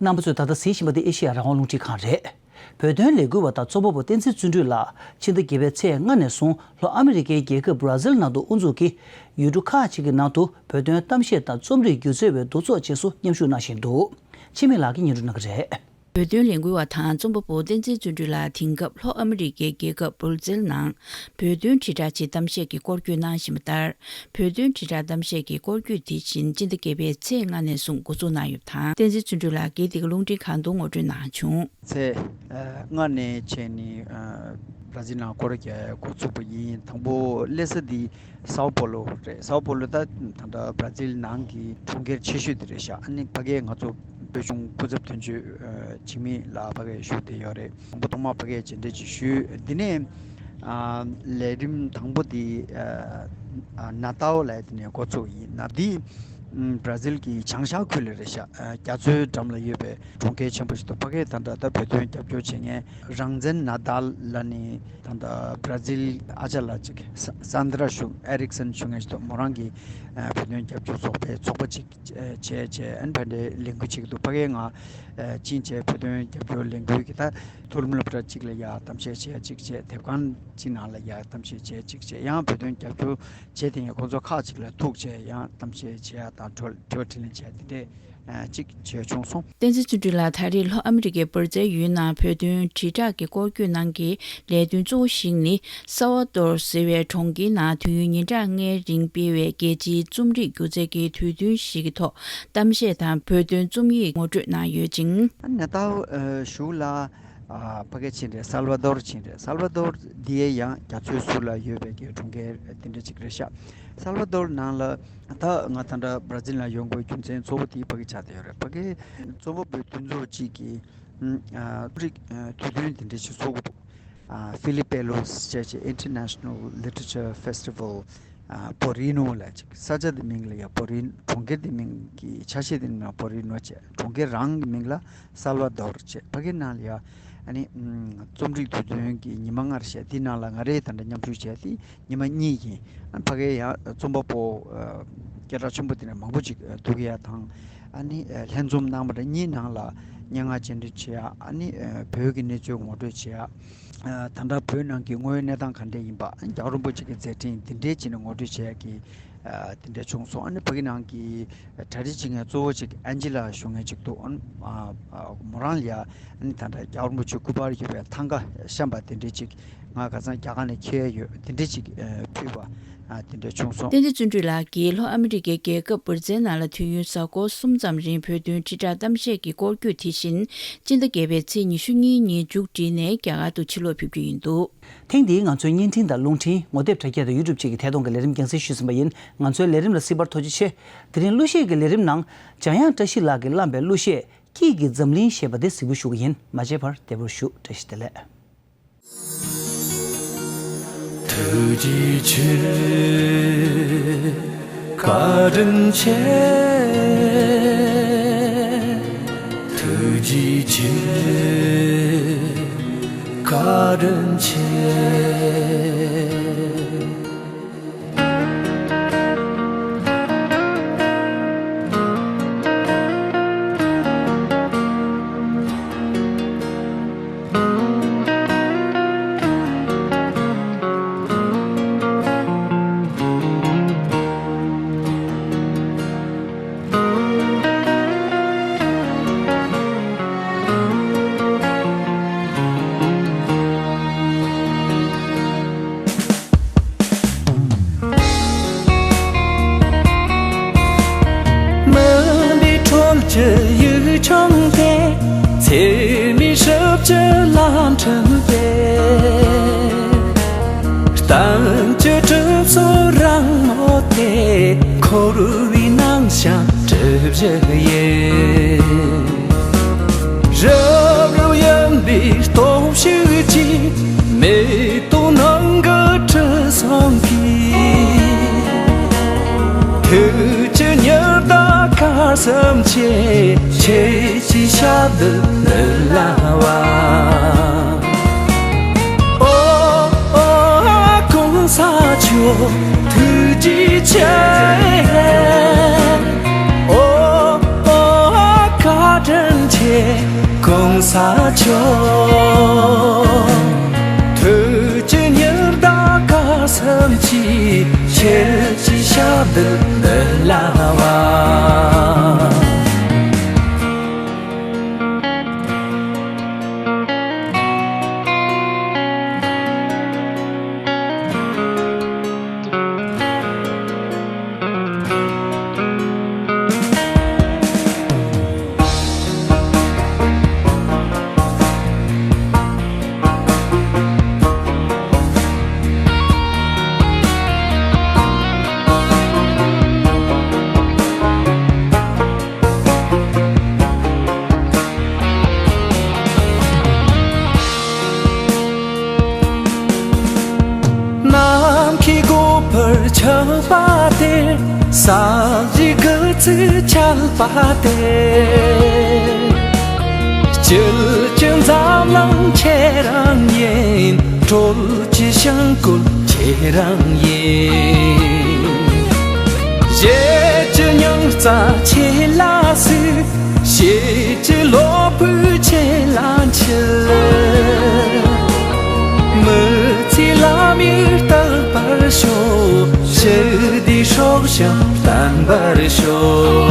རྣམ་པ་ཚོས་ད་ལྟ་གཟིགས་བཞིན་པ་འདི་ཨེ་ཤེ་ཡ་རང་དབང་རླུང་འཕྲིན་ཁང་རེད། བོད་དོན་ལས་འགུལ་བ་དང་རྩོམ་པ་པོ་བསྟན་འཛིན་བརྩོན་འགྲུས་ལགས་ཕྱི་ཟླ་བརྒྱད་པའི་ཚེས་ལྔ་ནས་བཟུང་ལྷོ་ཨ་མི་རི་ཀའི་རྒྱལ་ཁབ་བྷ་ར་ཟིལ་ནང་དུ་དབུ་འཛུགས་ཀྱིས་ཡུལ་གྲུ་ཁག་ཅིག་གི་ནང་དུ་བོད་དོན་གཏམ་བཤད་དང་རྩོམ་རིག་སྒྱུ་རྩལ་བའི་འདུ་ཚོགས་བཅས་སུ་མཉམ་ཞུགས་གནང་བཞིན་འདུག་འཆི་མེད་ལགས་ཀྱིས་སྙན་སྒྲོན་གནང་གི་རེད། བོད་དོན་ལས་འགུལ་བ་དང་རྩོམ་པ་པོ་བསྟན་འཛིན་བརྩོན་འགྲུས་ལགས་དེང་སྐབས་ལྷོ་ཨ་མི་རི་ཀའི་རྒྱལ་ཁབ་སྦུར་ཛིལ་ནང་བོད་དོན་དྲིལ་བསྒྲགས་ཆེད་གཏམ་བཤད་ཀྱི་སྐོར་སྐྱོད་གནང་བཞིན་པ་ལྟར། བོད་དོན་དྲིལ་བསྒྲགས་གཏམ་བཤད་ཀྱི་སྐོར་སྐྱོད་དེ་བཞིན་སྤྱི་ཟླ་བརྒྱད་པའི་ཚེས་ལྔ་ནས་བཟུང་འགོ་འཛུགས་གནང་ཡོད་པ་དང་། བསྟན་འཛིན་བརྩོན་འགྲུས་ལགས་ཀྱིས་འདི་ག་རླུང་འཕྲིན་ཁང་དུ་ངོ་སྤྲོད་གནང་བྱུང་། ཚེས་ལྔ་ནས་བྱས་ནས་བྲ་ཛིལ་ནང་སྐོར་རྒྱག་འགོ་ཚུགས་པ་ཡིན། དང་པོ་སླེབས་ས་འདི་སའོ་པོ་ལོ་རེད། སའོ་པོ་ལོ་ད་ད་ལྟ་བྲ་ཛིལ་ནང་གི་གྲོང་ཁྱེར་ཆེ་ཤོས་དེ་རེད་ཤག་ཨ་ནི་ཕ་གིའི་ང་ཚོ་བོད་གཞུང་སྐུ་ཚབ་དོན་གཅོད་འཇིགས་མེད་ལགས་ཕ་གིར་བཞུགས་བསྡད་ཡོད་རེད། དང་པོ་ཐོག་མར་ཕ་གིར་མཇལ་འཕྲད་ཅིག་ཞུས། འདི་ནས་ལས་རིམ་དང་པོ་འདི་ན་ཏའོ་ལབ་ཡ་དེ་ནས་འགོ་ཚུགས་ཡིན། ན་འདི་བྲ་ཛིལ་གྱི་བྱང་ཤར་ཁུལ་ལ་རེད་ཤག་རྒྱ་མཚོའི་འགྲམ་ལ་ཡོད་པའི་གྲོང་ཁྱེར་ཆེན་པོ་ཞིག་འདུག་ཕ་གིར་ད་ལྟ་ད་བོད་དོན་རྒྱབ་སྐྱོར་བྱེད་མཁན་རང་བཙན་ན་ཏཱལ་ལབ་ནས་ད་ལྟ་བྲ་ཛིལ་ཨ་ཅག་ལགས་ཅིག་ས་སཱན་དྲ་ཞུ་ཨེ་རིག་སན་ཞུ་མཁན་ཞིག་འདུག་མོ་རང་གི་བོད་དོན་རྒྱབ་སྐྱོར་ཚོགས་པའི་ཚོགས་པ་ཅིག་བྱས་བྱས་ཨ་ནི་ཕ་གིར་ལས་འགུལ་བྱེད་ཀྱི་འདུག་ཕ་གིར་ང་ཕྱིན་བྱས་བོད་དོན་རྒྱབ་སྐྱོར་ལས་འགུལ་གྱི་ད་མཐོ་རིམ་སློབ་གྲྭ་གཅིག་ལ་ཡ་གཏམ་བཤད་བྱས་ཅིག་བྱས། དེབ་ཁང་གཅིག་ནང་ལ་ཡ་གཏམ་བཤད་བྱས་ཅིག་བྱས། ཡང་བོད་དོན་རྒྱབ་སྐྱོར་བྱས་དེ་ཡང་ཁོང་ཚོ་ཁག་ཅིག་ལ་ཐུག་བྱས་ཡང་གཏམ་བཤད་བྱས་ཡ་དང་དྲི་བ་དྲིས་ལན་བྱས་དེ་འདྲས་ཅིག་བྱས་བྱུང་སོང་། བསྟན་འཛིན་བརྩོན་འགྲུས་ལགས་ད་རེས་ལྷོ་ཨ་མི་རི་ཀའི་སྦུར་ཛིལ་ཡུལ་ནང་བོད་དོན་དྲིལ་བསྒྲགས་ཀྱི་སྐོར་སྐྱོད་གནང་གི་ལས་དོན་གཙོ་བོ་ཞིག་ནི་སཱལ་ཝ་དོར་ཟེར་བའི་གྲོང་ཁྱེར་ནང་དུས་ཡུན་ཉིན་གྲངས་ལྔའི་རིང་སྤེལ་བའི་རྒྱལ་སྤྱིའི་རྩོམ་རིག་སྒྱུ་རྩལ་གྱི་དུས་སྟོན་ཞིག་གི་ཐོག་གཏམ་བཤད་དང་བོད་དོན་རྩོམ་ཡིག་ངོ་སྤྲོད་གནང་ཡོད་ཅིང་། ན་ཏའོ་གཞུག་ལ་ཕ་གིར་ཕྱིན་རེད། སཱལ་ཝ་དོར་ཕྱིན་རེད། སཱལ་ཝ་དོར་འདི་ཡང་རྒྱ་མཚོའི་ཟུར་ལ་ཡོད་པའི་གྲོང་ཁྱེར་དེ་འདྲ་ཅིག་རེད་ཤག་སཱལ་ཝ་དོར་ནང་ལ་ད་ང་ད་ལྟ་བྲ་ཛིལ་ལ་ཡོང་དགོས་རྒྱུ་མཚན་གཙོ་བོ་དེ་ཕ་གིར་ཆགས་བསྡད་ཡོད་རེད། ཕ་གིའི་རྩོམ་པ་པོའི་མཐུན་ཚོགས་གཅིག་གིས་རྩོམ་རིག་དུས་སྟོན་དེ་འདྲ་ཞིག་ཚོགས་ཀྱི་འདུག་ཕི་ལི་པེ་ལོ་ཟེར་བྱས་International Literature Festival བོ་རི་ནོ་ལ་ཅིག་ས་ཆ་དེ་མིང་ལ་ཡ་བོ་རི། གྲོང་ཁྱེར་དེ་མིང་གི་ཆ་ཤས་དེ་མིང་ལ་བོ་རི་ནོ་བྱས། གྲོང་ཁྱེར་རང་གི་མིང་ལ་སཱལ་ཝ་དོར་བྱས། ཕ་གིའི་ནང་ལ་ཡ་ཨ་ནི་རྩོམ་རིག་དུས་སྟོན་གྱི་ཉི་མ་ལྔ་རེ་བྱས། དེའི་ནང་ལ་ང་རེ་ད་ལྟ་མཉམ་ཞུགས་བྱས་ཏེ་ཉི་མ་གཉིས་ཡིན། ཨ་ཕ་གིའི་ཡང་རྩོམ་པ་པོ་སྐད་གྲགས་ཆེན་པོ་དེ་འདྲ་མང་པོ་ཅིག་འདུག་ཡ་དང་། ཨ་ནི་ལྷན་འཛོམས་གནང་བ་འདྲ་གཉིས་ནང་ལ་སྙན་ངག་སྤྱན་འབུལ་བྱེད་ཡ། ཨ་ནི་བོད་ཀྱི་གནས་ཚུལ་ངོ་སྤྲོད་བྱེད་ཡ། ད་ལྟ་བོད་ནང་གི་དངོས་ཡོད་གནས་སྟངས་ག་འདྲས་ཡིན་པ། རྒྱལ་བ་རིན་པོ་ཆེ་གི་མཛད་འཕྲིན་འདི་འདྲས་བྱས་ནས་ངོ་སྤྲོད་བྱེད་ཡ་གི་དེ་འདྲས་བྱུང་སོང་། ཨ་ནི་ཕ་གི་ནང་གི་གྲ་སྒྲིག་བྱེད་མཁན་གཙོ་བོ་ཅིག་ཨན་ཇི་ལ་ཞུ་མཁན་ཅིག་འདུག་མོ་རང་ལ་ཡ་ཨ་ནི་ད་ལྟ་རྒྱལ་བ་རིན་པོ་ཆེ་སྐུ་པར་ཡོད་པའི་ཐང་ག་བཤམས་པ་དེ་འདྲས་ཅིག་ང་ཁ་སང་རྒྱ་གར་ནས་འཁྱེར་ཡོད། དེ་འདྲ་ཅིག་ཕུལ་བ་དེ་འདྲ་བྱུང་སོང་། བསྟན་འཛིན་བརྩོན་འགྲུས་ལགས་ཀྱིས་ལྷོ་ཨ་མི་རི་ཀའི་རྒྱལ་ཁབ་སྦུར་ཛིལ་ནང་ལ་དུས་ཡུན་གཟའ་འཁོར་གསུམ་ཙམ་རིང་བོད་དོན་དྲིལ་བསྒྲགས་གཏམ་བཤད་ཀྱི་སྐོར་སྐྱོད་དེ་བཞིན་སྤྱི་ཟླ་བརྒྱད་པའི་ཚེས་ཉི་ཤུ་གཉིས་ཉིན་མཇུག་བསྒྲིལ་ནས་རྒྱ་གར་དུ་ཕྱིར་ལོག་ཕེབས་རྒྱུ་ཡིན་འདུག་ཐེངས་འདིའི་ང་ཚོའི་བརྙན་འཕྲིན་དང་རླུང་འཕྲིན། ངོ་དེབ་དྲ་རྒྱ་དང་ཡུ་ཊུབ་བཅས་ཀྱི་ཐད་གཏོང་གི་ལས་རིམ་རྒྱང་སྲིང་ཞུས་ཟིན་པ་ཡིན། ང་ཚོའི་ལས་རིམ་ལ་གཟིགས་པར་ཐུགས་རྗེ་ཆེ། དེ་རིང་གླུ་གཞས་ཀྱི་ལས་རིམ་ནང་འཇམ་དབྱངས་བཀྲ་ཤིས་ལགས་ཀྱིས་བླངས་པའི་གླུ་གཞས། སྐྱིད་ཀྱི་འཛམ་གླིང་ཞེས་པ་དེ་གཟིགས་འབུལ་ཞུ་གི་ཡིན། མ་བརྗེད་པར་བདེ་པོར་བཞུགས། བཀྲ་ཤིས་བདེ་ལེགས། ཐུགས་རྗེ་ཆེ། བཀའ་དྲིན་ཆེ། ཐུགས་རྗེ་ཆེ། བཀའ་དྲིན་ཆེ། མུན་པའི་དྲོད་ཀྱི་ཡུལ་ལྗོངས་དེ། ཚེར་མའི་ཞབས་ཀྱི་ལམ་ཁྲིད་དེ། གཏམ་གྱི་གྲིབ་སོ་རིང་མོ་དེ། འཁོར་བའི་ནམ་ཞག་གྲུ་བཞི་ཡི། རབ་རིབ་གཡོན་པའི་སྟོབས་ཤུགས་ཀྱིས། མེ་ཏོག་ནང་གི་དྲི་བཟང་གིས། ཐུགས་ཀྱི་ཉི་ཟླ་སྐར་གསུམ་ཆེ། ཁྱེད་ཀྱི་ཞབས་འདེགས་ལ་བབ། ཨོ་ཨོ་གོང་ས་མཆོག་ཐུགས་རྗེ་ཆེ། ཨོ་ཨོ་བཀའ་དྲིན་ཆེ། གོང་ས་མཆོག་ཐུགས་ཀྱི་ཉི་ཟླ་སྐར་གསུམ་གྱིས། ཁྱེད་ཀྱི་ཞབས་འདེགས་ལ་བབ། སུ་ཆགས་པ་དེ། སྐྱིད་ཀྱི་འཛམ་གླིང་ཁྱེད་རང་ཡིན། སྲོལ་གྱི་ཞིང་བཀོད་ཁྱེད་རང་ཡིན། གཞས་ཀྱི་རྙིང་རྩ་ཁྱེད་ལ་གཟིགས། གཤིས་ཀྱི་གློ་བུར་ཁྱེད་ལ་འཁྱིལ། མི་ཚེའི་ལམ་ཡིག་རྟག་པར་ཤོག་ཞི་བདེའི་སྲོག་ཤིང་བརྟན་པར་ཤོག་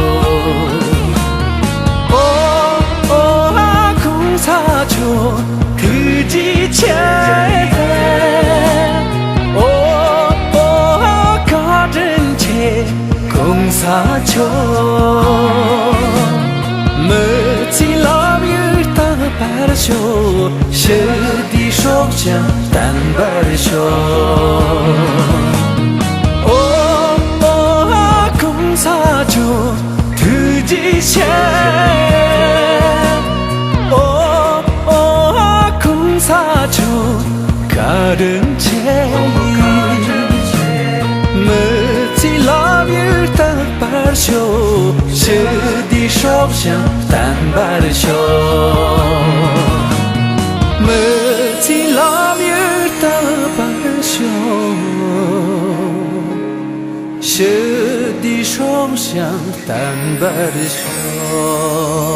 ཨོ་ཨོ་ཨ་གོང་ས་མཆོག་ཐུགས་རྗེ་ཆེ། ཨོ་ཨོ་ཨ་བཀའ་དྲིན་ཆེ། གོང་ས་མཆོག་མི་ཚེའི་ལམ་ཡིག་རྟག་པར་ཤོག་ཞི་བདེའི་སྲོག་ཤིང་བརྟན་པར་ཤོག་ཨོ་ཨོ་ཨ་གོང་ས་མཆོག་ཐུགས་རྗེ་ཆེ། ཨོ་ཨོ་ཨ་གོང་ས་མཆོག་བཀའ་དྲིན་ཆེ། མི་ཚེའི་ལམ་ཡིག་རྟག་པར་ཤོག་ཞི་བདེའི་སྲོག་ཤིང་བརྟན་པར་ཤོག་མི་ཚེའི་ལམ་ཡིག་རྟག་པར་ཤོག་ཞི་བདེའི་སྲོག་ཤིང་བརྟན་པར་ཤོག